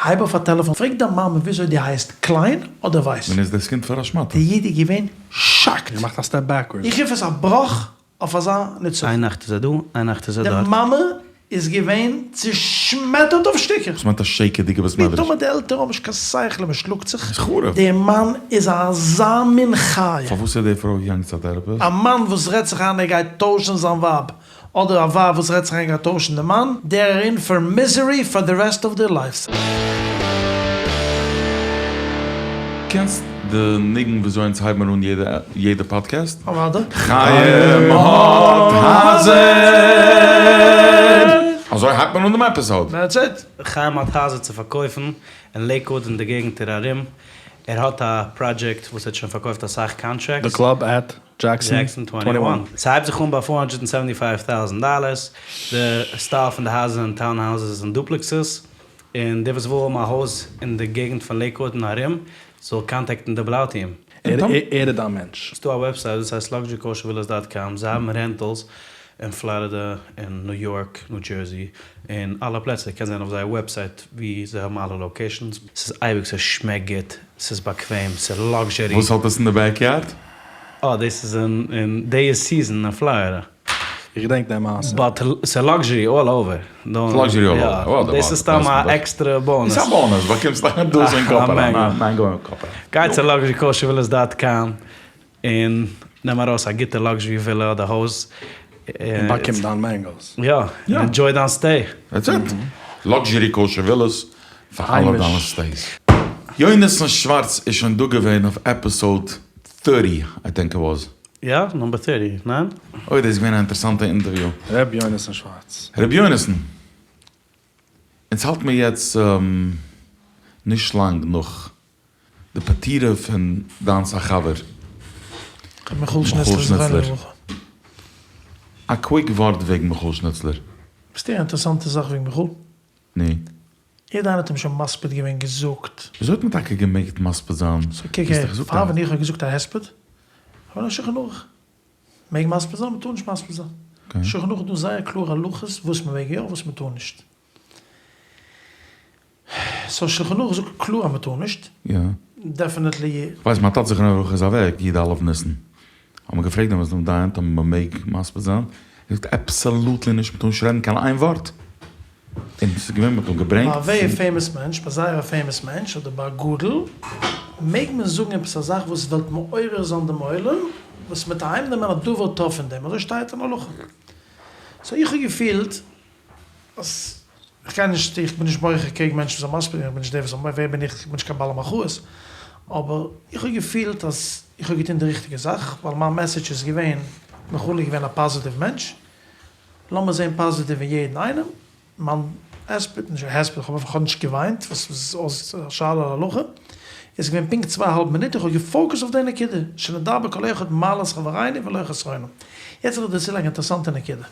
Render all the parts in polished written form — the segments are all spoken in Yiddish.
הייב אויף א טעלעפאן פרעג דיין מאמע וויאזוי דו הייסט קליין אדער ווייס. מען נוצט דאס קינד פאר א שמאטע. די איד איז געווען shocked. געמאכט א step backwards. איך רוף עס א בראך אויף אזא נצחון. איין נאכט איז ער דא, איין נאכט איז ער די דארט. מאמע איז געווען צושמעטערט אויף שטיקער. וואס מיינט א שקר'דיגע בית ווי מדרש? טאמער די עלטערן האבן נישט קיין שכל און מען שלאגט זיך. איז חרוב. דער מאן איז אזא מין חיה. פארוואס איז די פרוי געגאנגען צו א therapist? א מאן וואס רעדט זיך איין ער גייט טוישן זיין ווייב, אדער א ווייב וואס רעדט זיך איין גייט טוישן די מאן, they are in for misery for the rest of their lives. קענסט די ניגון וויאזוי אונז הייבן מיר אן יעדע פאדקעסט? אוודאי. חיים האט הייזער! אזוי הייבט מען אן דעם episode. That's it. חיים האט הייזער צו פארקויפן אין לעיקוואוד און די געגנטער ארום. ער האט א פראדזשעקט וואס ער האט שוין פארקויפט אסאך contracts. The Club at Jackson טווענטי וואן. ס'הייבט זיך אן ביי פאר הונדרעט און סעווענטי פייוו טאוזענט דאלערס, די style פון די הייזער זענען town houses און duplexes, און דער וואס וויל האבן א הויז אין די געגנט פון לעיקוואוד און ארום, זאל קאנטעקטן די בלאו team. ער איז דיין מענטש. ס'דא א website וואס הייסט Luxury Kosher Villas dot com, זיי האבן rentals אין פלארידע און ניו יארק, ניו דזשערסי, און אלע פלעצער, קענסט זען אויף זייער website ווי זיי האבן אלע locations, ס'איז אייביג ס'שמעקט גוט, ס'איז באקוועם, ס'איז luxury. וואס האט עס אין די backyard? אה דאס איז אין די season אין פלארידע. איך געדענק די מעשה. But ס'איז luxury all over. ס'איז luxury all over. דאס איז סתם א עקסטערע bonus. ס'איז א bonus, באקומסט א דאזען קאפעלע, mango קאפעלע. גיי צו Luxury Kosher Villas dot com און נעם ארויס א גוטע luxury ווילע אדער הויז. און באקום דיין mangoes. יא, און enjoy דיין stay. That's it. Luxury Kosher Villas פאר אלע דיינע stays. יונתן שווארץ איז שוין דא געווען אויף episode thirty I think it was. יא, number thirty, ניין? אוי דאס איז געווען א אינטערעסאנטע אינטערוויו. ר' יונתן שווארץ. ר' יונתן, אונז האלט מיר יעצט נישט לאנג נאך די פטירה פון דיינס א חבר, ר' מיכאל שניצלער זכרונו לברכה. א quick ווארט וועגן מיכאל שניצלער. ווייסטו א אינטערעסאנטע זאך וועגן מיכאל? נו? יעדער איינער האט אים שוין מספיד געווען געזאגט. וויאזוי האט מען טאקע געמעגט מספיד זיין? So קוק הער, פאר ווען איך האב געזאגט א הספד, כ'בין א שולחן ערוך, מעג מספיד זיין, מ'טאר נישט מספיד זיין. שולחן ערוך איז דא זייער קלארע הלכות וואס מ'מעג יא וואס מ'טאר נישט. So שולחן ערוך זאגט קלאר אז מ'טאר נישט. יא. Definitely. כ'ווייס מיין טאטע זכרונו לברכה איז אוועק י א ניסן, האט מען געפרעגט דעם דעם דיין טאמער מ'מעג מספיד זיין, ער זאגט absolutely נישט מ'טאר נישט רעדן קיין איין ווארט. און ס'איז געווען מ'האט אים געברענגט. ביי א very famous מענטש, ביי זייער א famous מענטש, אדער ביי א גדול, מעג מען זאגן עפעס א זאך וואס וועלט מעורר זיין דעם עולם, וואס מ'וועט אהיימנעמען א דבר טוב פון דעם, אזוי שטייט אין הלכה. So איך האב געפילט אז איך גיי נישט, איך בין נישט מוחה קעגן מענטשן וואס זענען מספיד, איך בין נישט דער וואס זאל, ווער בין איך, איך בין נישט קיין בעל המחאות, אבער איך האב געפילט אז איך האב געטון די ריכטיגע זאך, ווייל מיין message איז געווען, מיכאל איז געווען א פאזיטיוו מענטש, לאמיר זען פאזיטיוו אין יעדן איינעם, מיין הספד, נישט הספד, איך האב נישט געוויינט, וואס איז אויס א שאלה להלכה, איז געווען פונקט צוויי אהאלב מינוט, איך האב געפאוקעסט אויף די נקודה, שנדבר כל אחד מעלת חברינו ולא חסרונם. יעצט וויל איך דיר צולייגן א אינטערעסאנטע נקודה.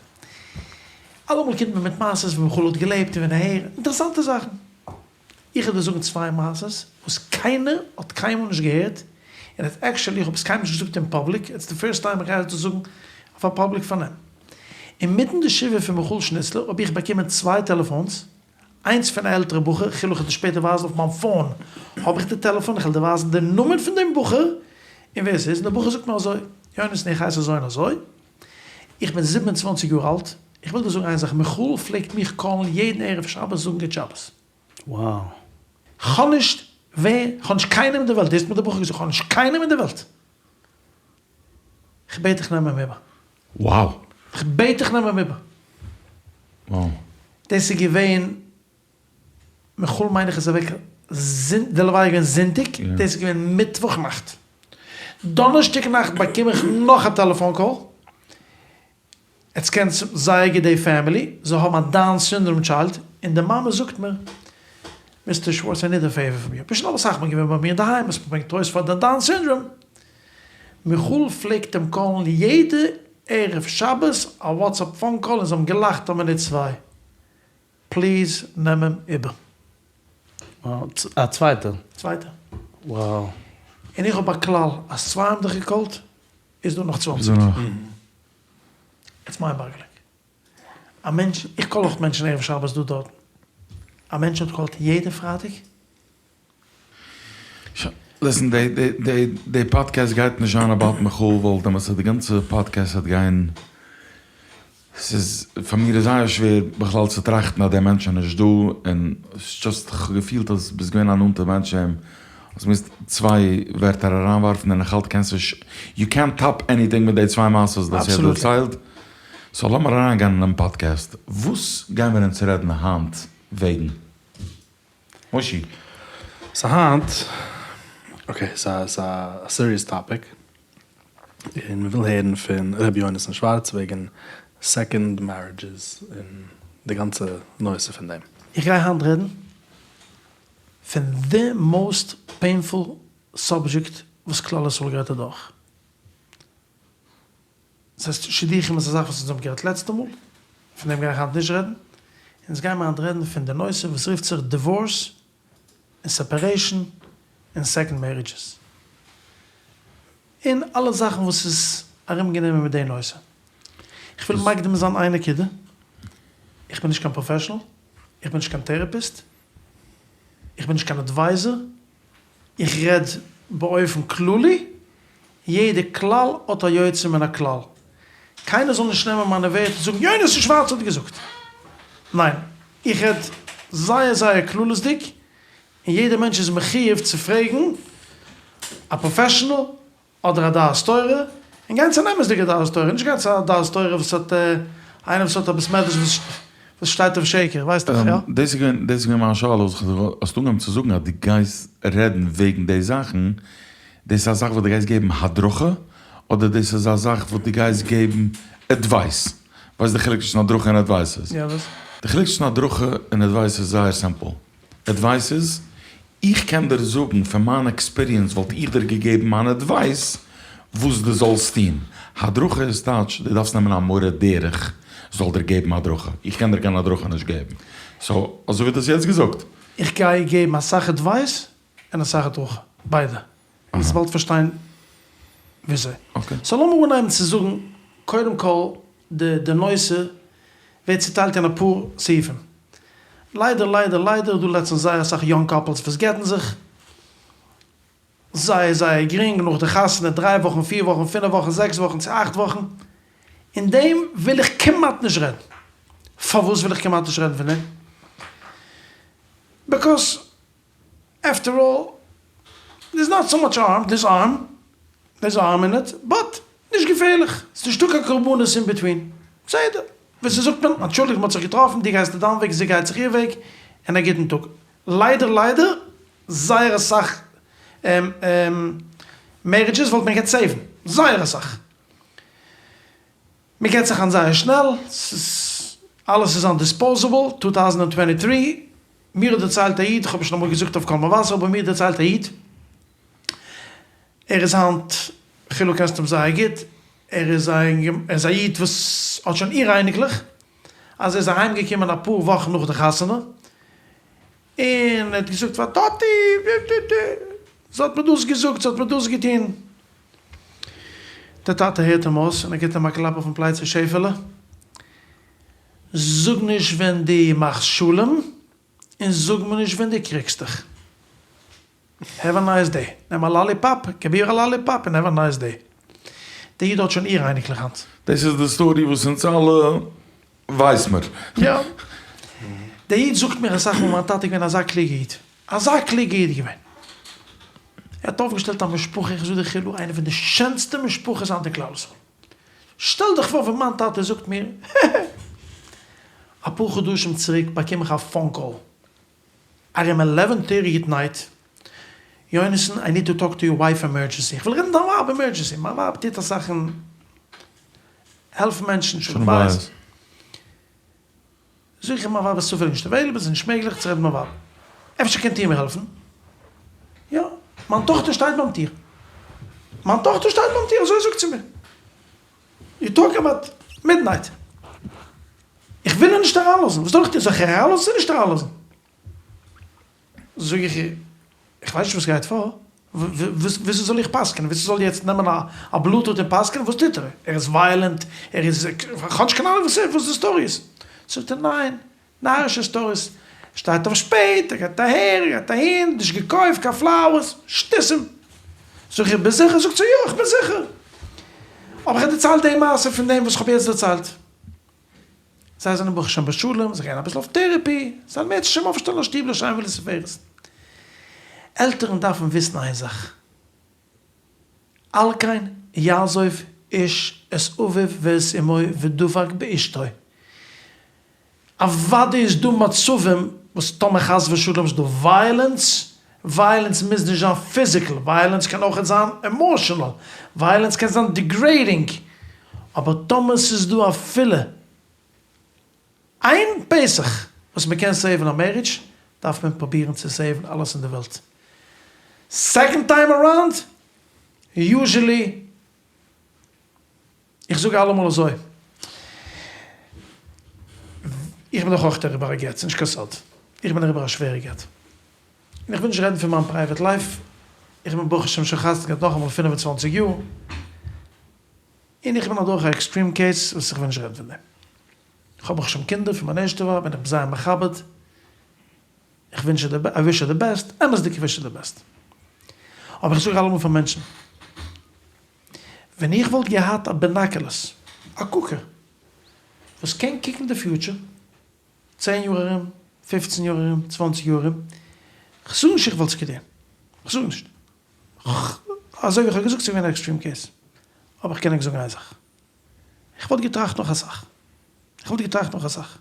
אלעמאל קומט מען מיט מעשות ווי מיכאל האט געלעבט און ווען אהער, אינטערעסאנטע זאכן. איך וועל דיר זאגן צוויי מעשות וואס קיינער האט קיינמאל נישט געהערט, און עס actually איך האב עס קיינמאל נישט געזאגט אין public, it's the first time איך גיי עס דא זאגן אויף א public פארנעם. אינמיטן די שבעה פון מיכאל שניצלער האב איך באקומען צוויי טעלעפאנס, איינס פון א עלטערע בחור, כ'על איך דיר שפעטער ווייזן אויף מיין phone האב איך די טעלעפאן, איך וועל דיר ווייזן די נאמען פון דעם בחור און ווער עס איז, און דער בחור זאגט מיר אזוי, יונתן איך הייס אזוי און אזוי, איך בין 27 יאר אלט, איך וויל דיר זאגן איין זאך, מיכאל פלעגט מיך קאלן יעדן ערב שבת זאגן גוט שבת. Wow. כ'האב נישט ווער, כ'האב נישט קיינעם אין די וועלט, דאס האט מיר דער בחור געזאגט, כ'האב נישט קיינעם אין די וועלט. כ'בעט דיך נעם אים איבער. Wow. כ'בעט דיך נעם אים איבער. Wow. דאס איז געווען מיכאל מיין איך איז אוועק זונ די לוויה איז געווען זונטאג, דאס איז געווען מיטוואך נאכט. דאנערשטאג נאכט באקום איך נאך א טעלעפאן call, עטס קענטס זייער גוט די family, זיי האבן א Down syndrome child, און די מאמע זאגט מיר, Mister שווארץ I need a favor from you, ביסט שוין אסאך מאל געווען ביי מיר אינדערהיים, האסט געברענגט toys פאר די Down syndrome. מיכאל פלעגט אים קאלן יעדע ערב שבת א WhatsApp phone call און זיי האבן געלאכט א מינוט צוויי. Please נעם אים איבער. א צווייטע? צווייטע. Wow. און איך האב א כלל אז צוויי האבן דיך געקאלט איז דא נאך צוואנציג. It's mind boggling. א מענטש, איך call אויך מענטשן ערב שבת דא דארטן. א מענטש האט געקאלט יעדע פרייטאג? ליסן, די פאדקעסט גייט נישט זיין אבאוט מיכאל ווייל דעמאלטס וועט די גאנצע פאדקעסט וועט גיין, ס'איז פאר מיר איז זייער שווער בכלל צו טראכטן אז דער מענטש איז נישט דא, און ס'דזשאסט כ'האב געפילט אז ביסט געווען א נאנטע מענטש צו אים, האסט געמוזט צוויי ווערטער אריינווארפן און איך האלט קענסט נישט, יו קענט טאפ עניטינג מיט די צוויי מעשות וואס האסט דערציילט, סאו לאמיר אריינגיין אינעם פאדקעסט, וואס גיימיר אונז רעדן היינט וועגן? מושי. סא היינט, אקעי סא א סיריעס טאפיק, און מ'וויל הערן פון ר' יונתן שווארץ וועגן סעקאנד מערידזשעס און די גאנצע נושא פון דעם. איך גיי היינט רעדן פון די מאוסט פעינפול סאבדזשעקט וואס כלל ישראל גייט אדורך. דאס הייסט שידוכים איז א זאך וואס אונז האבן גערעדט לעצטע מאל, פון דעם גיי איך היינט נישט רעדן, אונז גיימער היינט רעדן פון די נושא וואס רופט זיך דיווארס און סעפערעישן און סעקאנד מערידזשעס, און אלע זאכן וואס איז ארום גענומען מיט די נושא. איך וויל מקדים זיין איין נקודה, איך בין נישט קיין פראפעשענעל, איך בין נישט קיין טערעפיסט, איך בין נישט קיין אדווייזער, איך רעד באופן כללי, יעדע כלל האט א יוצא מן הכלל. קיינער זאל נישט נעמען מיינע ווערטער און זאגן יונתן שווארץ האט געזאגט. ניין, איך רעד זייער זייער כללית'דיג, און יעדער מענטש איז מחיוב צו פרעגן א פראפעשענעל אדער א דעת תורה, און גיין צו אן אמת'דיגע דעת תורה, נישט גיין צו א דעת תורה וואס האט איינער וואס האט א בית מדרש וואס שטייט אויף שקר, ווייסט דאך, יא? דאס איז געווען, דאס איז געווען מיין שאלה, וואס איך האב, האסט אנגעהויבן צו זאגן אז דו גייסט רעדן וועגן די זאכן, דאס איז א זאך וואס דו גייסט געבן הדרכה, אדער דאס איז א זאך וואס דו גייסט געבן עדווייס? ווייסט די חילוק צווישן הדרכה און עדווייס איז? יא, וואס? די חילוק צווישן הדרכה און עדווייס איז זייער סימפל. עדווייס איז, איך קען דיר זאגן פון מיין עקספיריענס וואלט איך דיר געגעבן מיין עדווייס וואס דו זאלסט טון. הדרכה איז טייטש דו דארפסט נעמען א מורה דרך זאל דיר געבן הדרכה. איך קען דיר קיין הדרכה נישט געבן. סאו אזוי ווי דו האסט יעצט געזאגט. איך גיי געבן אסאך עדווייס און אסאך הדרכה. ביידע. און וועסט באלד פארשטיין וויאזוי. סאו לאמיר אנהייבן צו זאגן קודם כל די די נושא ווערט צוטיילט אין אפאר סעיפים. ליידער ליידער ליידער איז דא לעצטנס זייער אסאך יונג קאפלס וואס גט'ן זיך זייער זייער גרינג נאך די חתונה, דריי וואכן, פיר וואכן, פינף וואכן, זעקס וואכן צו אכט וואכן. אין דעם וויל איך כמעט נישט רעדן. פארוואס וויל איך כמעט נישט רעדן פון דעם? ביקאוס עפטער אלל, דערס נאט סאו מאטש הארם, דערס הארם, דערס הארם אין איט, באט נישט געפערליך, ס'איז נישטא קיין קרבנות אין ביטווין, בסדר, ווי ס'זאגט מען, אנטשולדיגט מ'האט זיך געטראפן, דו גייסט דיין וועג, זי גייט זיך איר וועג, און א גוטן טאג. ליידער ליידער, זייער אסאך מערידזשעס וואלט מען געקענט סעיוון, זייער אסאך. מ'גט זיך היינט זייער שנעל, ס'איז אלעס איז היינט דיספאוזעבל, טו טאוזענד ענד טווענטי טרי, מיר האט דערציילט א איד, איך האב עס שוין אמאל געזאגט אויף קול מבשר, אבער מיר דערציילט א איד, ער איז היינט, חילו קענסט אים זייער גוט, ער איז א ער איז א איד וואס האט שוין אור אייניקלעך, אז ער איז אהיים געקומען אפאר וואכן נאך די חתונה, און ער האט געזאגט פאר טאטי, זי האט מיר דאס געזאגט, זי האט מיר דאס געטון. דער טאטע הערט אים אויס און ער גיבט אים א קלאפ אויפן פלייצע, שעפעלע, זאג נישט ווען דו מאכסט שלום, און זאג מיר נישט ווען דו קריגסט דיך. העוו א נייס דעי. נעם א לאליפאפ, געב איר א לאליפאפ און העוו א נייס דעי. דער איד האט שוין אור אייניקלעך היינט. דאס איז די סטארי וואס אונז אלע ווייס מיר. יא. דער איד זאגט מיר אסאך מאל מיין טאטע איז געווען אזא קלוגע איד. אזא קלוגע איד געווען. ער האט אויפגעשטעלט א משפחה, איך זאג דיר חילו, איינע פון די שענסטע משפחות היינט אין כלל ישראל. שטעל דיך פאר ווען מיין טאטע זאגט מיר, העהע. אפאר חדשים צוריק באקום איך א פאון קאל, ארום עלעווען טערטי עט נייט, יונתן איי ניד טו טאלק טו יור ווייף עמערדזשענסי, איך וויל רעדן מיט דיין ווייב עמערדזשענסי, מיין ווייב טוט אסאך אין העלפן מענטשן שלום בית. זאג איך מיין ווייב איז צופעליג נישט עוועילעבל, ס'איז נישט מעגליך צו רעדן מיט מיין ווייב. אפשר קענט איר מיר העלפן? יא, מיין טאכטער שטייט ביים טיר. מיין טאכטער שטייט ביים טיר, אזוי זאגט זי מיר. יו טאלק אבאוט מידנייט. איך וויל איר נישט אריינלאזן. וואס זאל איך טון? זאל איך איר אריינלאזן צו נישט אריינלאזן? זאג איך איר, איך ווייס נישט וואס גייט פאר, וויאזוי זאל איך פסק'נען? וויאזוי זאל יעצט נעמען א בלוטוט און פסק'נען? וואס טוט ער? ער איז ווייעלענט? ער איז, כ'האב נישט קיין אהנונג וואס די סטארי איז. זאגט ער, ניין, נארישע סטאריס. שטייט אויף שפעט, ער גייט אהער, ער גייט אהין, נישט געקויפט קיין פלאוערס, שטותים. זאג איך, ביסט זיכער? זאגט זי, יא, איך בין זיכער. האב איך איר דערציילט די מעשה פון דעם וואס איך האב יעצט דערציילט. זיי זענען ברוך השם בשלום, זיי גייען אביסל אויף טערעפי, זיי וועלן אם ירצה השם אויפשטעלן א שטוב לשם ולתפארת. עלטערן דארפן וויסן איין זאך, על כן יעזוב איש את אביו ואת אמו ודבק באשתו. אוודאי איז דא מצבים וואס טאמער חס ושלום איז דא ווייעלענס, ווייעלענס מוז נישט זיין פיזיקל, ווייעלענס קען אויכעט זיין עמאשענעל, ווייעלענס קען זיין דיגרעידינג, אבער טאמער ס'איז דא אפילו איין פתח וואס מ'קען סעיוון א מערידזש, דארף מען פרובירן צו סעיוון אלעס אין די וועלט. סעקאנד טיים אראונד, יוזשעלי. איך זאג אלעמאל אזוי, איך בין דאך אויך אריבער א גט, ס'נישט קיין סוד, איך בין אריבער א שווערע גט, און איך וויל נישט רעדן פון מיין פרייוועט לייף, איך בין ברוך השם שוין חתונה געהאט נאכאמאל פינף און צוואנציג יאר, און איך בין אדורך א עקסטרים קעיס וואס איך וויל נישט רעדן פון דעם. איך האב ברוך השם קינדער פון מיין ערשטע ווייב און איך בין זייער מכבד, איך ווינטש איר די, איי וויש הער די בעסט, אמת'דיג איך וויש איר די בעסט. אבער איך זאג אלעמאל פאר מענטשן, ווען איך וואלט געהאט א בינאקעלעס, א קוקער, וואס קען קוקן די פיוטשער, צען יאר ארום, פופצן יאר ארום, צוואנציג יאר ארום, כ'זאג נישט איך וואלט עס געטון, כ'זאג נישט, אזוי ווי כ'האב געזאגט ס'איז געווען א עקסטרים קעיס, אבער כ'קען ענק זאגן איין זאך, איך וואלט געטראכט נאך אסאך, איך וואלט געטראכט נאך אסאך,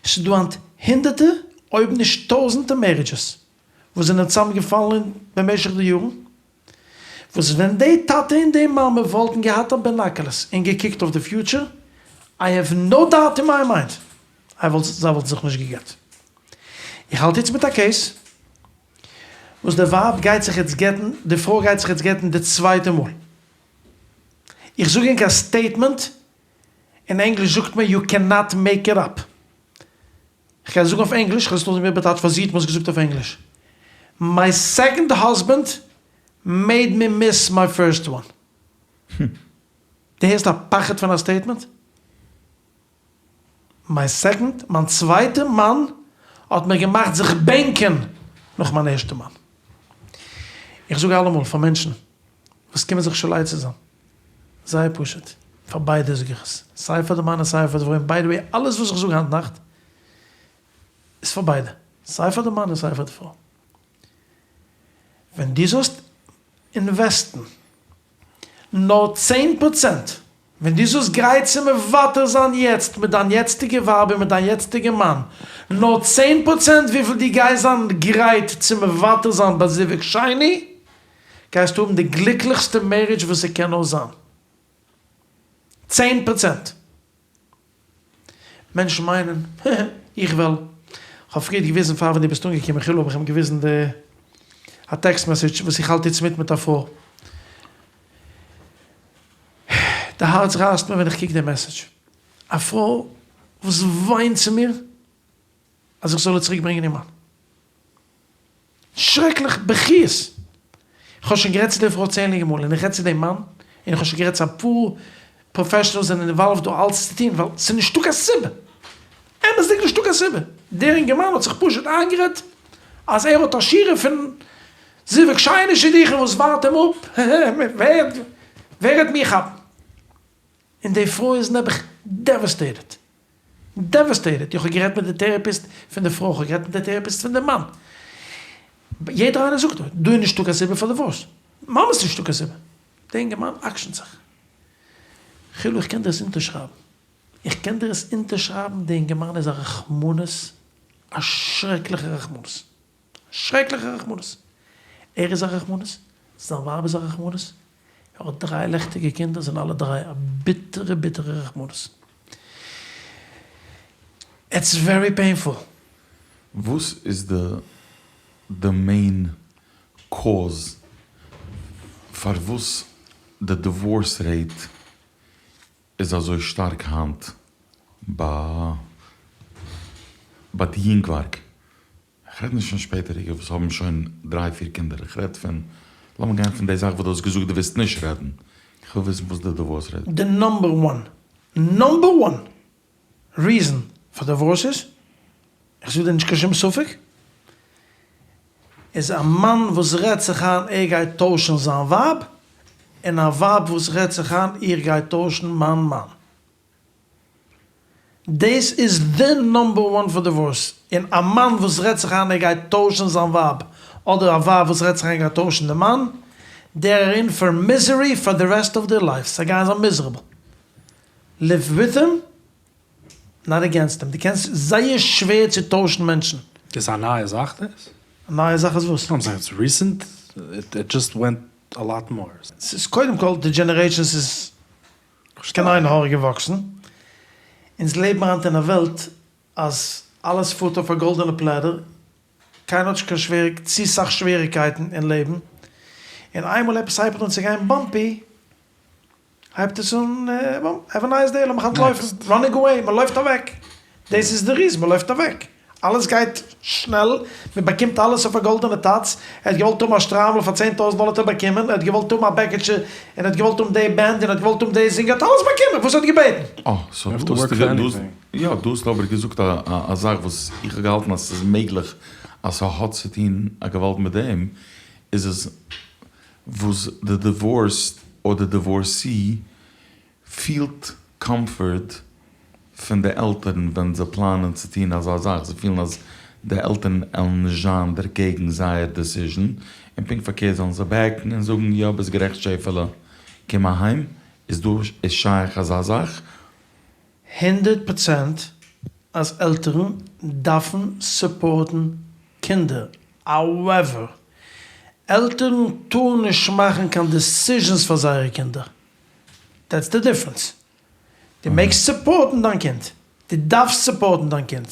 ס'איז דא היינט הונדערטער אויב נישט טויזענטער מערידזשעס וואס זענען צוזאמגעפאלן במשך די יארן, וואס ווען די טאטע און די מאמע וואלטן געהאט א בינאקעלעס און געקוקט אויף די פיוטשער, איי העוו נאו דאוט אין מיי מיינד, זיי וואלטן זיך נישט געגט. איך האלט יעצט מיט א קעיס וואס די ווייב גייט זיך יעצט גט'ן, די פרוי גייט זיך יעצט גט'ן די צווייטע מאל. איך זאג ענק א סטעיטמענט, אין ענגליש זאגט מען יו קענאט מעיק איט אפ. כ'גיי זאגן אויף ענגליש, כ'האב עס נאכדעם איבערטייטשט פאר זי האט מיר עס געזאגט אויף ענגליש. מיי סעקאנד האזבענד מעיד מי מיס מיי פירסט וואן. דו הערסט א פחד פון א סטעיטמענט? מיי סעקאנד, מיין צווייטע מאן האט מיר געמאכט זיך בענקען נאך מיין ערשטע מאן. איך זאג אלעמאל פאר מענטשן וואס קומען זיך שואל עצה זיין, זייער פשוט, פאר ביידע זאג איך עס, סיי פאר די מאן און סיי פאר די פרוי, און ביי די וועי אלעס וואס איך זאג היינט נאכט איז פאר ביידע, סיי פאר די מאן און סיי פאר די פרוי. ווען דו זאלסט אינוועסטן נאר צען פראצענט, ווען דו זאלסט גרייט צו מוותר זיין יעצט מיט דיין יעצטיגע ווייב און מיט דיין יעצטיגע מאן, נאר צען פראצענט וויפיל דו גייסט זיין גרייט צו מוותר זיין בזיווג שני, גייסטו האבן די גליקליכסטע מערידזש וואס ס'קען נאר זיין. צען פראצענט. מענטשן מיינען, הע, איך וועל. כ'האב פריערט געוויזן פאר ווען דו ביסט אנגעקומען חילו האב איך אים געוויזן די א טעקסט מעסעדזש וואס איך האלט איצט מיט מיט א פרוי. די הארץ רייסט מיר ווען איך קוק די מעסעדזש. א פרוי וואס וויינט צו מיר אז איך זאל איר צוריק ברענגען איר מאן. שרעקליך בכיות! איך האב שוין גערעדט צו די פרוי צענדליגע מאל און איך רעד צו דעם מאן, און איך האב שוין גערעדט צו אפאר פראפעשענעלס זענען אינוואלווד דא אלץ צו טון ווייל ס'איז נישטא קיין סיבה! אמת'דיג נישטא קיין סיבה! דער אינגערמאן האט זיך פשוט איינגערעדט אז ער האט א שורה פון זיווג שני שידוכים וואס ווארט אים אפ, ווער וועט מיר כאפן? און די פרוי איז נעבעך דעוועסטעיטעד! דעוועסטעיטעד! איך האב גערעדט מיט די טערעפיסט פון די פרוי, איך האב גערעדט מיט די טערעפיסט פון די מאן, יעדער איינער זאגט דא איז נישטא קיין סיבה פאר דיווארס, ממש נישטא קיין סיבה, די אינגערמאן עקשנ'ט זיך, חילו איך קען דיר עס אונטערשרייבן, איך קען דיר עס אונטערשרייבן, די אינגערמאן איז א רחמנות, א שרעקליכע רחמנות. שרעקליכע רחמנות! ער איז א רחמנות, זיין ווייב איז א רחמנות, ער האט דריי לעכטיגע קינדער, זענען אלע דריי א ביטערע ביטערע רחמנות. איטס ווערי פעינפול. וואס איז די די מעין קאוז פארוואס די דיווארס רעיט איז אזוי שטארק היינט ביי ביי די יונגווארג? כ'רעד נישט פון שפעטעריגע וואס האבן שוין דריי פיר קינדער, איך רעד פון, לאמיר גיין פון די זאך וואס דו האסט געזאגט דו ווילסט נישט רעדן, איך וויל וויסן וואס די דיווארס רעיט. די נאמבער וואן נאמבער וואן ריזען פאר דיווארסעס? איך זאג דיר נישט קיין שום ספק, איז א מאן וואס רעדט זיך איין ער גייט טוישן זיין ווייב, און א ווייב וואס רעדט זיך איין איך גיי טוישן מיין מאן. דאס איז די נאמבער וואן פאר דיווארס, און א מאן וואס רעדט זיך איין ער גייט טוישן זיין ווייב, אדער א ווייב וואס רעדט זיך איין גייט טוישן די מאן, דעי אר אין פאר מיזערי פאר די רעסט אוו דעיר לייפס, זיי גייען זיין מיזערעבל. ליוו וויט דעם, נאט אגענסט דעם. דו קענסט זייער שווער צו טוישן מענטשן. איז א נייע זאך דאס? א נייע זאך איז וואס? איים סעינג איטס ריסענט, איט דזשאסט ווענט א לאט מאר. ס'איז קודם כל די דזשענערעישאנס איז קיין עין הרע געוואקסן. אונז לעבן היינט אין א וועלט אז אלעס פארט אויף א גאלדענע פלעטער, קיינער האט נישט קיין שווערע צו סאך שוועריגקייטן אין לעבן, און איינמאל עפעס הייבט אן צו גיין באמפי, הייבט עס אן, העוו א נייס דעי, לאמיך אנטלויפן, ראנינג אוועי, מען לויפט אוועק, דאס איז די ריזן, מען לויפט אוועק, אלעס גייט שנעל, מען באקומט אלעס אויף א גאלדענע טאץ, ער האט געוואלט האבן א שטריימל פאר צען טויזנט דאלער האט ער באקומען, ער האט געוואלט האבן א בעקיטשע, און ער האט געוואלט האבן די בענד, און ער האט געוואלט האבן די זינגער, ער האט אלעס באקומען וואס ער האט געבעטן. אה, סאו דו האסט יא, דו האסט אבער געזאגט א זאך וואס איך האב געהאלטן אז ס'איז מעגליך אז ס'האט צוטון א געוואלד מיט דעם, איז עס וואס די דיווארסד אדער די דיווארסי פילט קאמפארט פון די עלטערן ווען זיי פלאנען צו טון אזא זאך, זיי פילן אז די עלטערן עלן נישט זיין דערקעגן זייער דעסיזשן, און פונקט פארקערט זאלן זיי בעקן און זאגן יא ביסט גערעכט שעפעלע קום אהיים, איז דא איז שייך אזא זאך? הונדערט פראצענט אז עלטערן דארפן סופארטן קינדער, האועווער, עלטערן טארן נישט מאכן קיין דעסיזשענס פאר זייערע קינדער, דעטס די דיפרענס, דו מעגסט סופארטן דיין קינד, דו דארפסט סופארטן דיין קינד,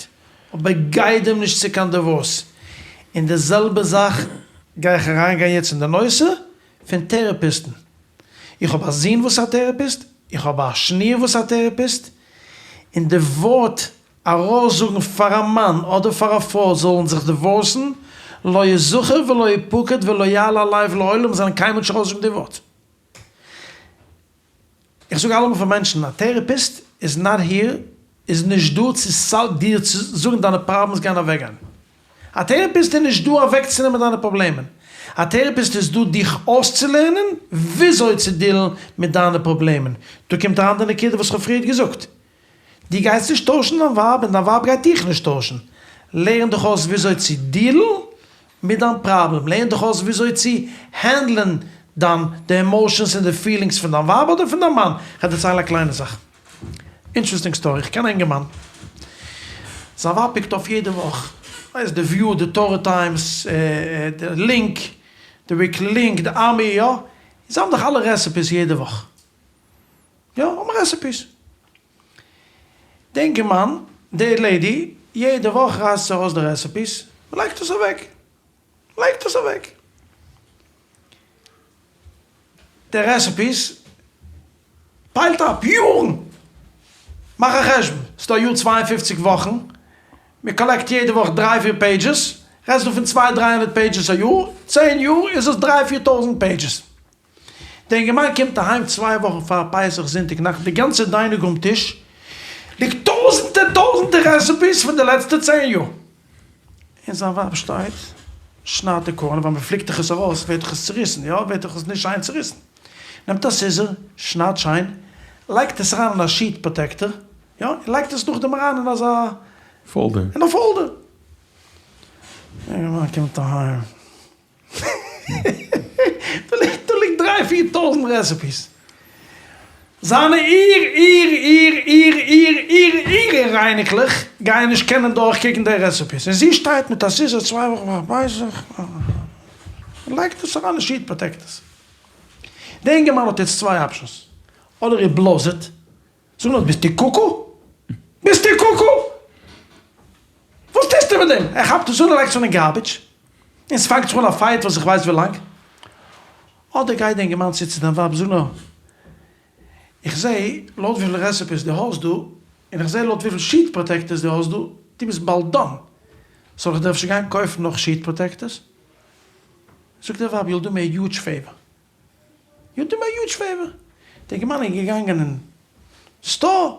אבער גייד אים נישט צו קיין דיווארס, און די זעלבע זאך גיי איך אריינגיין יעצט אין די נושא פון טערעפיסטן, איך האב א זון וואס איז א טערעפיסט, איך האב א שניר וואס איז א טערעפיסט, און די ווארט ארויסזאגן פאר א מאן אדער פאר א פרוי זאלן זיך דיווארסן, לא יזכר ולא יפקד ולא יעלה על לב לעולם זאלן קיינמאל נישט ארויסזאגן די ווארט. איך זאג אלעמאל פאר מענטשן, א טערעפיסט איז נאט היער, איז נישט דא צו דיר צו זאגן דיינע פראבלעמס גייען אוועקגיין. א טערעפיסט איז נישט דא אוועקצונעמען דיינע פראבלעמען. א טערעפיסט איז דא דיך אויסצולערנען וויאזוי צו דילן מיט דיינע פראבלעמען. דא קומט אריין די נקודה וואס כ'האב פריערט געזאגט. דו גייסט נישט טוישן דיין ווייב און דיין ווייב גייט דיך נישט טוישן. לערן דיך אויס וויאזוי צו דילן מיט דיין פראבלעם, לערן דיך אויס וויאזוי צו הענדלען דיין די עמאושענס און די פילינגס פון דיין ווייב אדער פון דיין מאן. כ'וועל דערציילן א קליינע זאך. אינטערעסטינג סטארי, איך קען א אינגערמאן, זיין ווייב פיקט אויף יעדע וואך, ווייסט די וויו, די תורה טיימס, די לינק, די וויקלי לינק, די עמי, יא, זיי האבן דאך אלע רעסעפיס יעדע וואך. יא, האבן רעסעפיס. די אינגערמאן, די לעידי, יעדע וואך רייסט זי ארויס די רעסעפיס, מ'לייגט עס אוועק. מ'לייגט עס אוועק. די רעסעפיס פיילט אפ יארן. מאך א חשבון, ס'דא א יאר צוויי און פופציג וואכן, מ'קאלעקט יעדע וואך דריי פיר פעידזשעס, רעדסט דא פון צוויי דריי הונדערט פעידזשעס א יאר, צען יאר איז עס דריי פיר טויזנט פעידזשעס. דער אינגערמאן קומט אהיים צוויי וואכן פאר פסח זונטאג נאכט, די גאנצע דיינונג רום טיש ליגט טויזענטער טויזענטער רעסעפיס פון די לעצטע צען יאר, און זיין ווייב שטייט שניידט די קארנער, ווייל מען פליקט דאך עס ארויס ווערט דאך עס צוריסן, יא ווערט דאך עס נישט שיין צוריסן, נעמט א סיזער שניידט שיין, לייגט עס אריין אין א שיעט פראטעקטער, יא, און לייגט עס נאכדעם אריין אין אזא פאלדער, אין א פאלדער, דער אינגערמאן קומט אהיים. דא ליגט דא ליגט דריי פיר טויזענט רעסעפיס. זיינע איר איר איר איר איר איר איר איר אייניקלעך גייען נישט קענען דורך קוקן די רעסעפיס. און זי שטייט מיט א סיזער צוויי וואכן פאר פסח און לייגט עס אריין אין שיעט פראטעקטערס. די אינגערמאן האט יעצט צוויי אפשענס. אדער ער בלאזעט. זאג נאר, ביסטו קוקו? ביסטו קוקו? וואס טוסטו מיט דעם? ער כאפט עס אן און לייגט עס אן אין גארביטש, און ס'פאנגט זיך אן א פייט וואס איך ווייס ווי לאנג. אדער גייט די אינגערמאן צו צו דיין ווייב, זאג נאר, איך זע לויט וויפיל רעסעפיס דו האסט דא, און איך זע לויט וויפיל שיעט פראטעקטערס דו האסט דא, דו ביסט באלד דאן, זאל איך דיר אפשר גיין קויפן נאך שיעט פראטעקטערס? זאגט די ווייב, יו וויל דו מי א יוזש פעיווער. יו דו מי א יוזש פעיווער. דער אינגערמאן איז געגאנגען אין סטאר, ער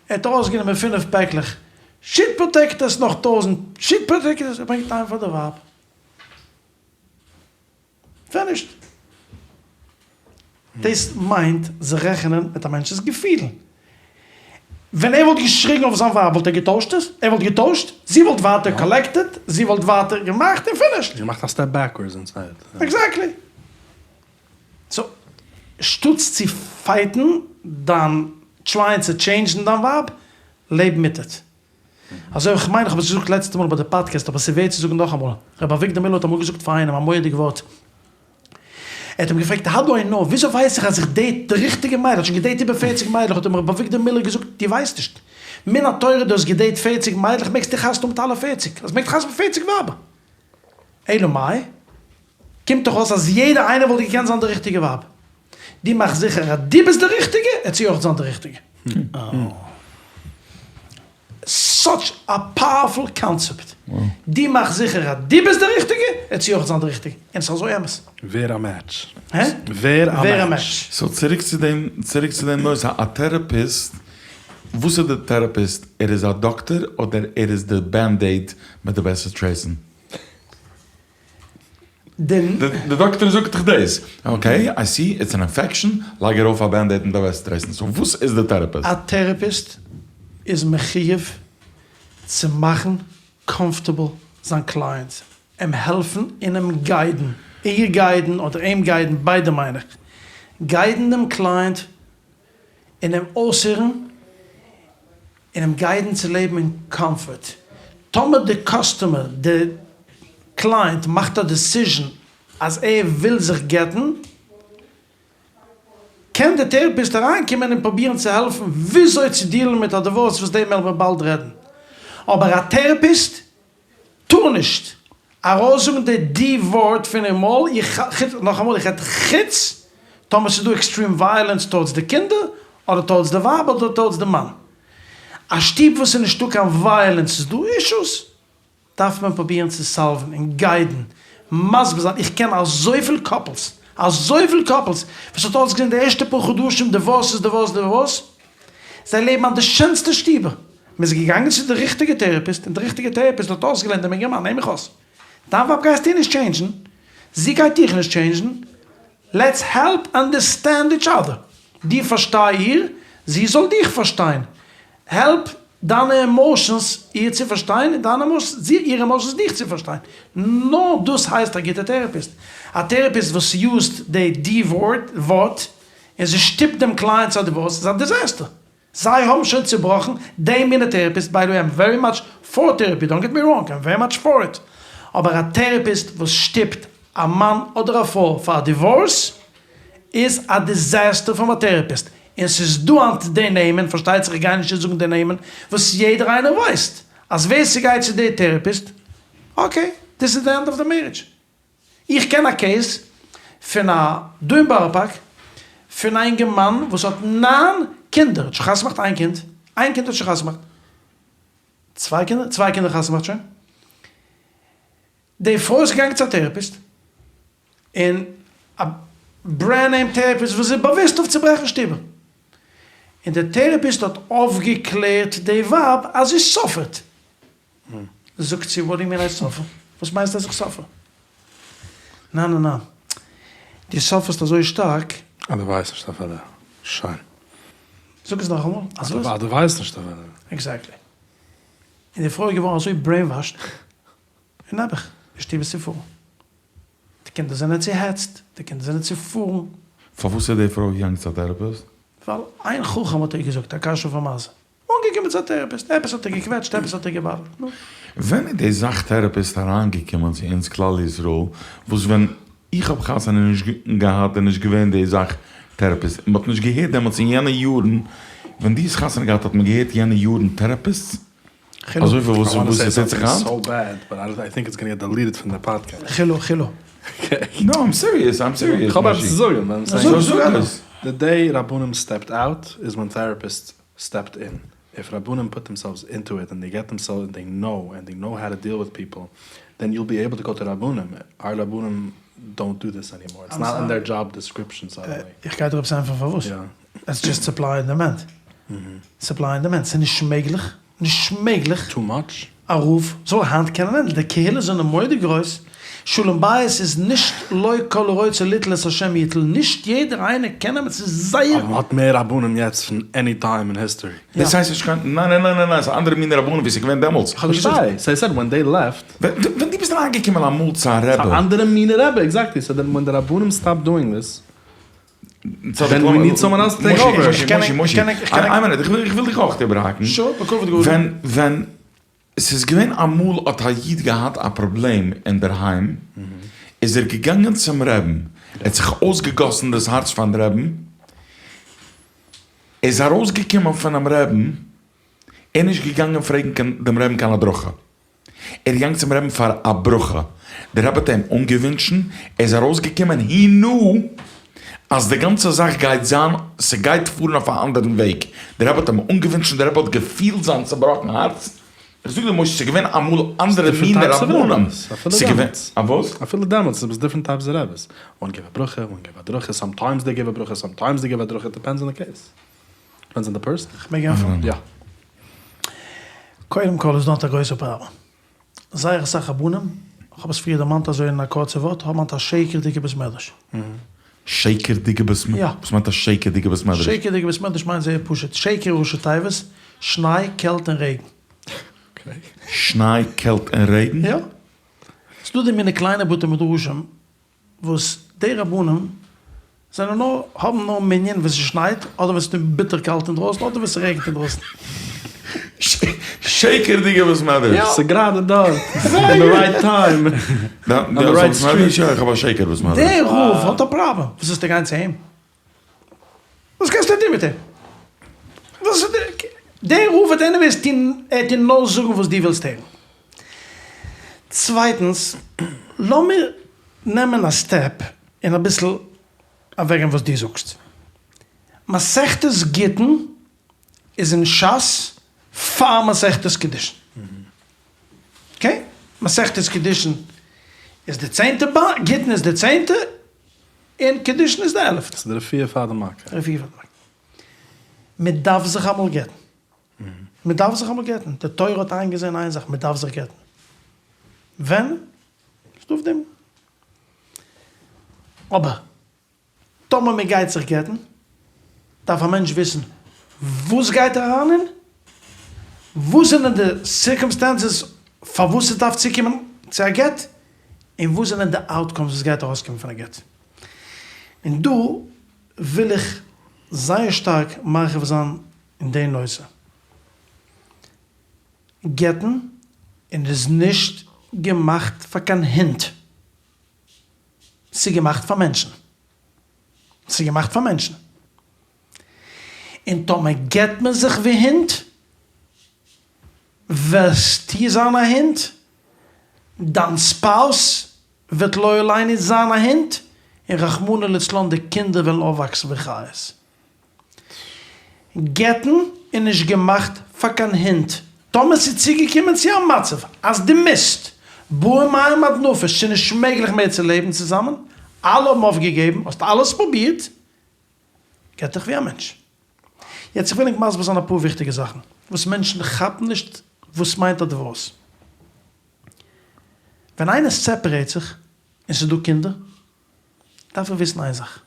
האט ארויסגענומען פינף פעקלעך. שיט פראטעקטערס נאך טויזענט שיט פראטעקטערס ער ברענגט אהיים פאר די ווייב. פינישט. דאס מיינט זיך רעכענען מיט א מענטש'ס געפילן. ווען ער וואלט געשריגן אויף זיין ווייב וואלט ער געטוישט עס? ער וואלט געטוישט? זי וואלט ווייטער קאלעקטעד, זי וואלט ווייטער געמאכט און פינישט. געמאכט א סטעפ בעקווארדס אין צייט. עקזעקטלי. סאו, שטאטס צו פייטן דיין טרייען צו טשעינדזשן דיין ווייב, לעב מיט איט. אזוי ווי כ'מיין כ'האב עס געזאגט לעצטע מאל ביי די פאדקעסט אבער ס'ווערט צו זאגן נאכאמאל, רבי אביגדור מילער האט אמאל געזאגט פאר איינעם א מורא'דיג ווארט, ער האט אים געפרעגט האו דו איי נאו, וויאזוי ווייס איך אז איך דעיט די ריכטיגע מיידל, ער האט שוין געדעיט איבער פערציג מיידלעך, האט אים רבי אביגדור מילער געזאגט דו ווייסט נישט, מן התורה דו האסט געדעיט פערציג מיידלעך מעגסטו חתונה האבן מיט אלע פערציג, אז מעגסט חתונה האבן מיט פערציג ווייבער, אלא מאי? קומט דאך אויס אז יעדע איינע וואלט געקענט זיין די ריכטיגע ווייב. דו מאך זיכער אז דו ביסט די ריכטיגע, עט זי אויך זיין די ריכטיגע. סאטש א פאוערפול קאנצעפט. דו מאך זיכער אז דו ביסט די ריכטיגע, עט זי אויך זיין די ריכטיגע. און ס'איז אזוי אמת. ווער א מעטש. הע? ווער א מעטש. סאו צוריק צו דעם, צוריק צו דעם נושא, א טעראפיסט, וואס איז די טעראפיסט? ער איז א דאקטער אדער ער איז די בענדעיד מיט די בעסעטרעסן? די דאקטער זאגט דיך דאס, אקעי איי סי איטס אן אינפעקשאן, לייג ארויף א בענדעיד מיט א בעסעטרעסן, סאו וואס איז די טעראפיסט? א טעראפיסט איז מחיוב צו מאכן קאמפארטעבל זיין קלייענט, אים העלפן און אים גיידן, איר גיידן אדער אים גיידן, ביידע מיין איך, גיידן דעם קלייענט און אים אויסהערן און אים גיידן צו לעבן אין קאמפארט. טאמער די קאסטומער, די קלייענט מאכט א דעסיזשען אז ער וויל זיך גט'ן, קען די טעראפיסט אריינקומען און פרובירן צו העלפן וויאזוי צו דיעלן מיט א דיווארס וואס דעם וועלן מיר באלד רעדן. אבער א טעראפיסט טאר נישט ארויסזאגן די די ווארט פון איר מויל, איך חוץ, נאכאמאל איך רעד חוץ טאמער ס'איז דא עקסטרים ווייעלענס טארדס די קינדער אדער טארדס די ווייב אדער טארדס די מאן. א שטוב וואס איז נישטא קיין ווייעלענס איז דא אישוס דארף מען פרובירן צו סאלוון און גיידן, מסביר זיין, איך קען אזויפיל קאפלס, אזויפיל קאפלס וואס האט אויסגעזען די ערשטע פאר חדשים דיווארס איז דיווארס דיווארס, זיי לעבן אין די שענסטע שטיבער, מען איז געגאנגען צו די ריכטיגע טעראפיסט און די ריכטיגע טעראפיסט האט אויסגעלערנט דעם אינגערמאן, הער מיך אויס, דיין ווייב גייסטו נישט טשעינדזשן, זי גייט דיך נישט טשעינדזשן, לעטס העלפ אנדערסטענד איטש אדער, דו פארשטיי איר, זי זאל דיך פארשטיין, העלפ דיינע עמאושענס איר צו פארשטיין און דיינע עמאושענס איר עמאושענס דיך צו פארשטיין, נאר דאס הייסט א גוטע טעראפיסט, א טעראפיסט וואס יוזט די די ווארט און זי שטופט דעם קלייענט צו א דיווארס איז א דיזעסטער. זיי האבן שוין צובראכן די מינע טעראפיסט, ביי די וועי איים ווערי מאטש פאר טעראפי, דאנט געט מי ראנג, איים ווערי מאטש פאר איט, אבער א טעראפיסט וואס שטופט א מאן אדער א פרוי פאר א דיווארס איז א דיזעסטער פון א טעראפיסט, און ס'איז דא היינט די נעמען, פארשטייט זיך איך גיי נישט יעצט זאגן די נעמען, וואס יעדער איינער ווייסט אז ווער ס'גייט צו די טעראפיסט, אקעי, דיס איז די ענד אוו די מערידזש. איך קען א קעיס פון א דא אין בארא פארק פון א אינגערמאן וואס האט ניין קינדער האט שוין חתונה געמאכט איין קינד איין קינד האט שוין חתונה געמאכט צוויי קינדער צוויי קינדער חתונה געמאכט שוין די פרוי איז געגאנגען צו א טעראפיסט און א ברענד נעים טעראפיסט וואס איז באוויסט אויף צוברעכן שטיבער און די טעראפיסט האט אויפגעקלערט די ווייב אז זי סאפערט זאגט זי, וואט דו יו מין איי סאפער? וואס מיינסטו אז איך סאפער? ניין ניין ניין, דו סאפערסט אזוי שטארק. אז דו ווייסט נישט אפילו. שוין. זאג עס נאכאמאל. אז דו ווייסט נישט אפילו. עקזעקטלי. און די פרוי איז געווארן אזוי ברעינוואשד, און נעבעך, די שטוב איז צופארן. די קינדער זענען צוהעצט, די קינדער זענען צופארן. פארוואס איז די פרוי געגאנגען צו א טעראפיסט? ווייל איין חכם האט איר געזאגט, א קשיא פון מזה. אנגעקומען צו א טעראפיסט, עפעס האט איר געקוועטשט, עפעס האט איר געבאדערט, נו. ווען איז די זאך טעראפיסט אריינגעקומען צו אונז כלל ישראל, וואס ווען איך האב חתונה נישט געהאט איז נישט געווען די זאך טעראפיסט, און מ'האט נישט געהערט דעמאלטס אין יענע יארן, ווען דו האסט חתונה געהאט האט מען געהערט יענע יארן טעראפיסטס? אזויפיל וואס וואס עס טוט זיך היינט? חילו חילו. נאו איים סיריעס איים סיריעס. כ'האב עפעס צו זאגן. זאג עס. די דעי רבנים סטעפד אוט איז ווען טעראפיסטס סטעפד אין, איף רבנים פוט דעמסעלווס אינטו איט ענד דעי געט דעמסעלווס ענד דעי נאו ענד דעי נאו האו טו דיעל וויט פיפל דען יאל בי עיבל טו גאו טו רבנים, אר רבנים דאונט דו דיס ענימאר, איטס נאט אין דעיר דזשאב דעסקריפשאן סאדענלי. איך גיי דיר עפעס ענטפערן פארוואס, איטס דזשאסט סופליי ענד דימענד, סופליי ענד דימענד, ס'איז נישט מעגליך. נישט מעגליך. טו מאטש. א רב זאל היינט קענען הענדלן, די קהילות זענען מורא'דיג גרויס, שלום בית איז נישט לא כל הרוצה ליטול את השם יטול, נישט יעדער איינער קען נעמען, ס'איז זייער. אבער מ'האט מער רבנים יעצט פון עני טיים אין היסטארי. דאס הייסט נישט קיין, ניין ניין ניין ניין, ס'איז אנדערע מיני רבנים ווי ס'איז געווען דעמאלטס. כ'פארשטיי, סאו איי סעד ווען דעי לעפט. ווען דו ביסט אריינגעקומען אמאל צו א רבי. ס'איז א אנדערע מיני רבי, עקזעקטלי, סאו דען ווען די רבנים סטאפ דואינג דיס. דען ווי ניד סאמאן עלס טו טעיק אווער. מושי, מושי, מושי, איין מינוט, איך וויל דיך אויך איבערהאקן. ווען, ווען ס'איז געווען אמאל האט א איד געהאט א פראבלעם אינדערהיים, איז ער געגאנגען צום רעבן, ער האט זיך אויסגעגאסן דאס הארץ פארן רעבן, איז ארויסגעקומען פונעם רעבן, ער איז נישט געגאנגען פרעגן דעם רעבן קיין הדרכה. ער איז געגאנגען צום רעבן פאר א ברכה, דער רבי האט אים אנגעווינטשן, ער איז ארויסגעקומען הי נו אז די גאנצע זאך גייט זיין, ס'גייט פארן אויף א אנדערן וועג, דער רבי האט אים אנגעווינטשן, דער רבי האט געפילט זיין צובראכן הארץ, איך זאג דיר משה ס'איז געווען אמאל אנדערע מיני רבנים, ס'איז געווען, א וואס? אפילו דעמאלטס איז עס דיפרענט טייפס אוו רעבעס, וואן געב א ברכה, וואן געב הדרכה, סאמטיימס דעי גיוו א ברכה, סאמטיימס דעי גיוו הדרכה, דיפענדס אן די קעיס. דיפענדס אן די פערסאן. כ'מעג ענטפערן? יא. קודם כל איז דא היינט א גרויסע פראבלעם. זייער אסאך רבנים, כ'האב עס פריער דערמאנט אזוי אין א קורצע ווארט, האבן היינט א שקר'דיגע בית מדרש. שקר'דיגע בית מדרש? יא. וואס מיינט א שקר'דיגע בית מדרש? שקר'דיגע בית מדרש מיינט זייער פשוט, שקר ראשי תיבות, שניי, קעלט און רעגן. שניי, קעלט און רעגן? יא. ס'דא די מינע קליינע בתי מדרשים וואס די רבנים זענען נאר האבן נאר מנין ווען ס'שנייט אדער ווען ס'איז ביטער קאלט אינדרויסן אדער ווען ס'רעגנט אינדרויסן. שקר'דיגע בית מדרש. ס'גראדע דארט אין די רייט טיים אן די רייט סטריט. יא איך האב א שקר בית מדרש. דער רב האט א פראבלעם וואס זאלסטו גיין צו אים? וואס קענסטו טון מיט אים? וואס איז דער רב וועט עניוועיס טון ער וועט דיר נאר זאגן וואס דו ווילסט הערן. צווייטנס לאמיר נעמען א סטעפ און אביסל אוועקגיין וואס דו זאגסט. מסכת גיטין איז אין שס פאר מסכת קידושין. אקעי? מסכת קידושין איז די צענטע באנד, גיטין איז די צענטע, און קידושין איז די עלעפטע. ס'איז די רביעי פאר די מכה. רביעי פאר די מכה. מען דארף זיך אמאל גט'ן. מען דארף זיך אמאל גט'ן. די תורה האט איינגעזען איין זאך, מען דארף זיך גט'ן. ווען? ס'דא אויף דעם. אבער טאמער מען גייט זיך גט'ן, דארף א מענטש וויסן וואס גייט ער אריין אין, וואס זענען די סירקאמסטענסעס פארוואס עס דארף צוקומען צו א גט, און וואס זענען די אוטקאמס וואס גייט ארויסקומען פון א גט. און דא וויל איך זייער שטארק מרחיב זיין אין די נושא. גט'ן און איז נישט געמאכט פאר קיין הינט. ס'איז געמאכט פאר מענטשן. ס'איז געמאכט פאר מענטשן. און טאמער גט מען זיך ווי הינט, וועסטו זיין א הונט, דיין ספאוס וועט לא עלינו זיין א הונט, און רחמנא לצלן די קינדער וועלן אויפוואקסן ווי חיות. גט'ן איז נישט געמאכט פאר קיין הונט. טאמער ס'איז צוגעקומען צו א מצב אז דו מוזט, באו מים עד נפש, ס'איז נישט מעגליך מער צו לעבן צוזאמען, אלע האבן אויפגעגעבן, האסט אלעס פרובירט, גט דיך ווי א מענטש. יעצט איך וויל ענק מסביר זיין אפאר וויכטיגע זאכן וואס מענטשן כאפן נישט וואס מיינט א דיווארס. ווען איינער סעפערעיט זיך און ס'איז דא קינדער, דארף ער וויסן איין זאך,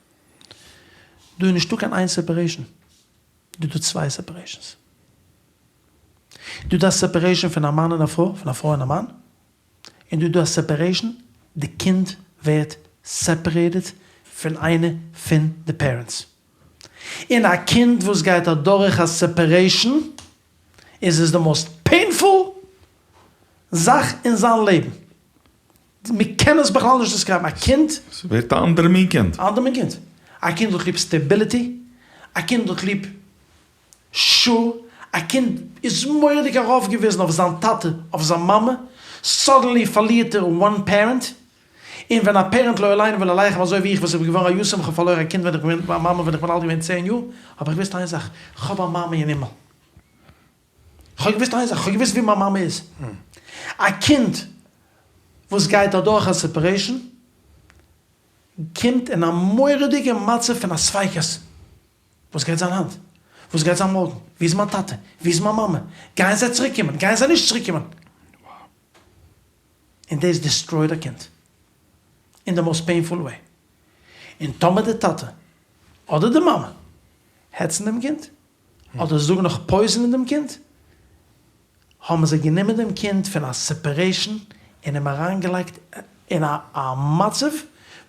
דא איז נישטא קיין איין סעפערעישן, דא איז דא צוויי סעפערעישנס. דא איז דא א סעפערעישן פון א מאן און א פרוי, פון א פרוי און א מאן, און דא איז דא א סעפערעישן, די קינד ווערט סעפערעיטעד פון איינע פון די פערענטס. און א קינד וואס גייט אדורך א סעפערעישן איז עס די מאסט פעינפול זאך אין זיין לעבן. מען קען עס בכלל נישט דעסקרייבן, א קינד. ס'ווערט א אנדערע מין קינד. א אנדערע מין קינד. א קינד האט ליב סטעביליטי, א קינד האט ליב שור, א קינד איז מורא'דיג ארויפגעוויזן אויף זיין טאטע, אויף זיין מאמע, סאדענלי פארלירט ער וואן פערענט, און ווען א פערענט לא עלינו ולא עליכם אזוי ווי איך וואס איך בין געווארן א יתום, איך האב פארלוירן א קינד ווען איך בין א מאמע ווען איך בין אלט געווען צען יאר, האב איך געוואוסט איין זאך, כ'האב א מאמע אין הימל. כ'האב געוואוסט איין זאך, כ'האב געוואוסט ווי מיין מאמע איז. א קינד וואס גייט אדורך א סעפערעישאן, קומט אין א מורא'דיגע מצב פון א ספיקות, וואס גייט זיין היינט? וואס גייט זיין מארגן? ווי איז מיין טאטע? ווי איז מיין מאמע? גייען זיי צוריק קומען? גייען זיי נישט צוריק קומען? און דאס דיסטרויד א קינד אין די מאסט פעינפול וועי. און טאמער די טאטע אדער די מאמע העצן דעם קינד, אדער זאגן נאך פויזענען דעם קינד, האבן זיי גענומען דעם קינד פון א סעפערעישן און אים אריינגעלייגט אין א א מצב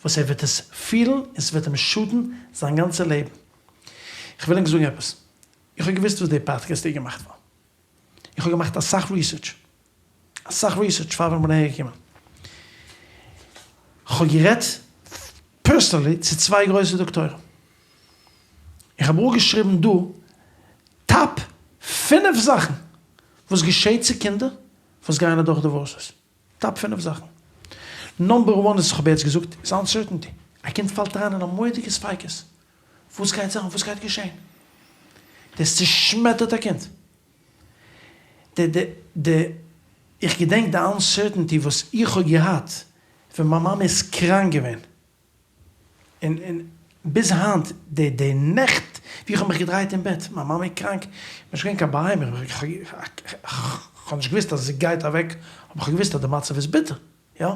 וואס ער וועט עס פילן און ס'וועט אים שאטן זיין גאנצע לעבן. כ'וויל ענק זאגן עפעס, איך האב געוואוסט וואס די פאדקעסט איז געמאכט פאר, איך האב געמאכט אסאך ריסערטש, אסאך ריסערטש פאר ווען כ'בין אהער געקומען, כ'האב גערעדט פערסאנעלי צו צוויי גרויסע דאקטוירים, איך האב אראפגעשריבן דא טאפ פינף זאכן וואס געשעט צו קינדער וואס גייען אדורך דיווארסעס, טאפ פינף זאכן. נאמבער וואן וואס איך האב יעצט געזאגט איז אנסערטענטי, א קינד פאלט אריין אין א מורא'דיגע ספיקות, וואס גייט זיין, וואס גייט געשען, דאס צושמעטערט א קינד, די די די איך געדענק די אנסערטענטי וואס איך האב געהאט ווען מיין מאמע איז קראנק געווען, און און ביז היינט די די נעכט ווי איך האב מיך געדרייט אין בעט, מיין מאמע איז קראנק, איך בין נישט געווען קיין בהמה, איך האב נישט געוואוסט אז זי גייט אוועק, אבער איך האב געוואוסט אז די מצב איז ביטער, יא,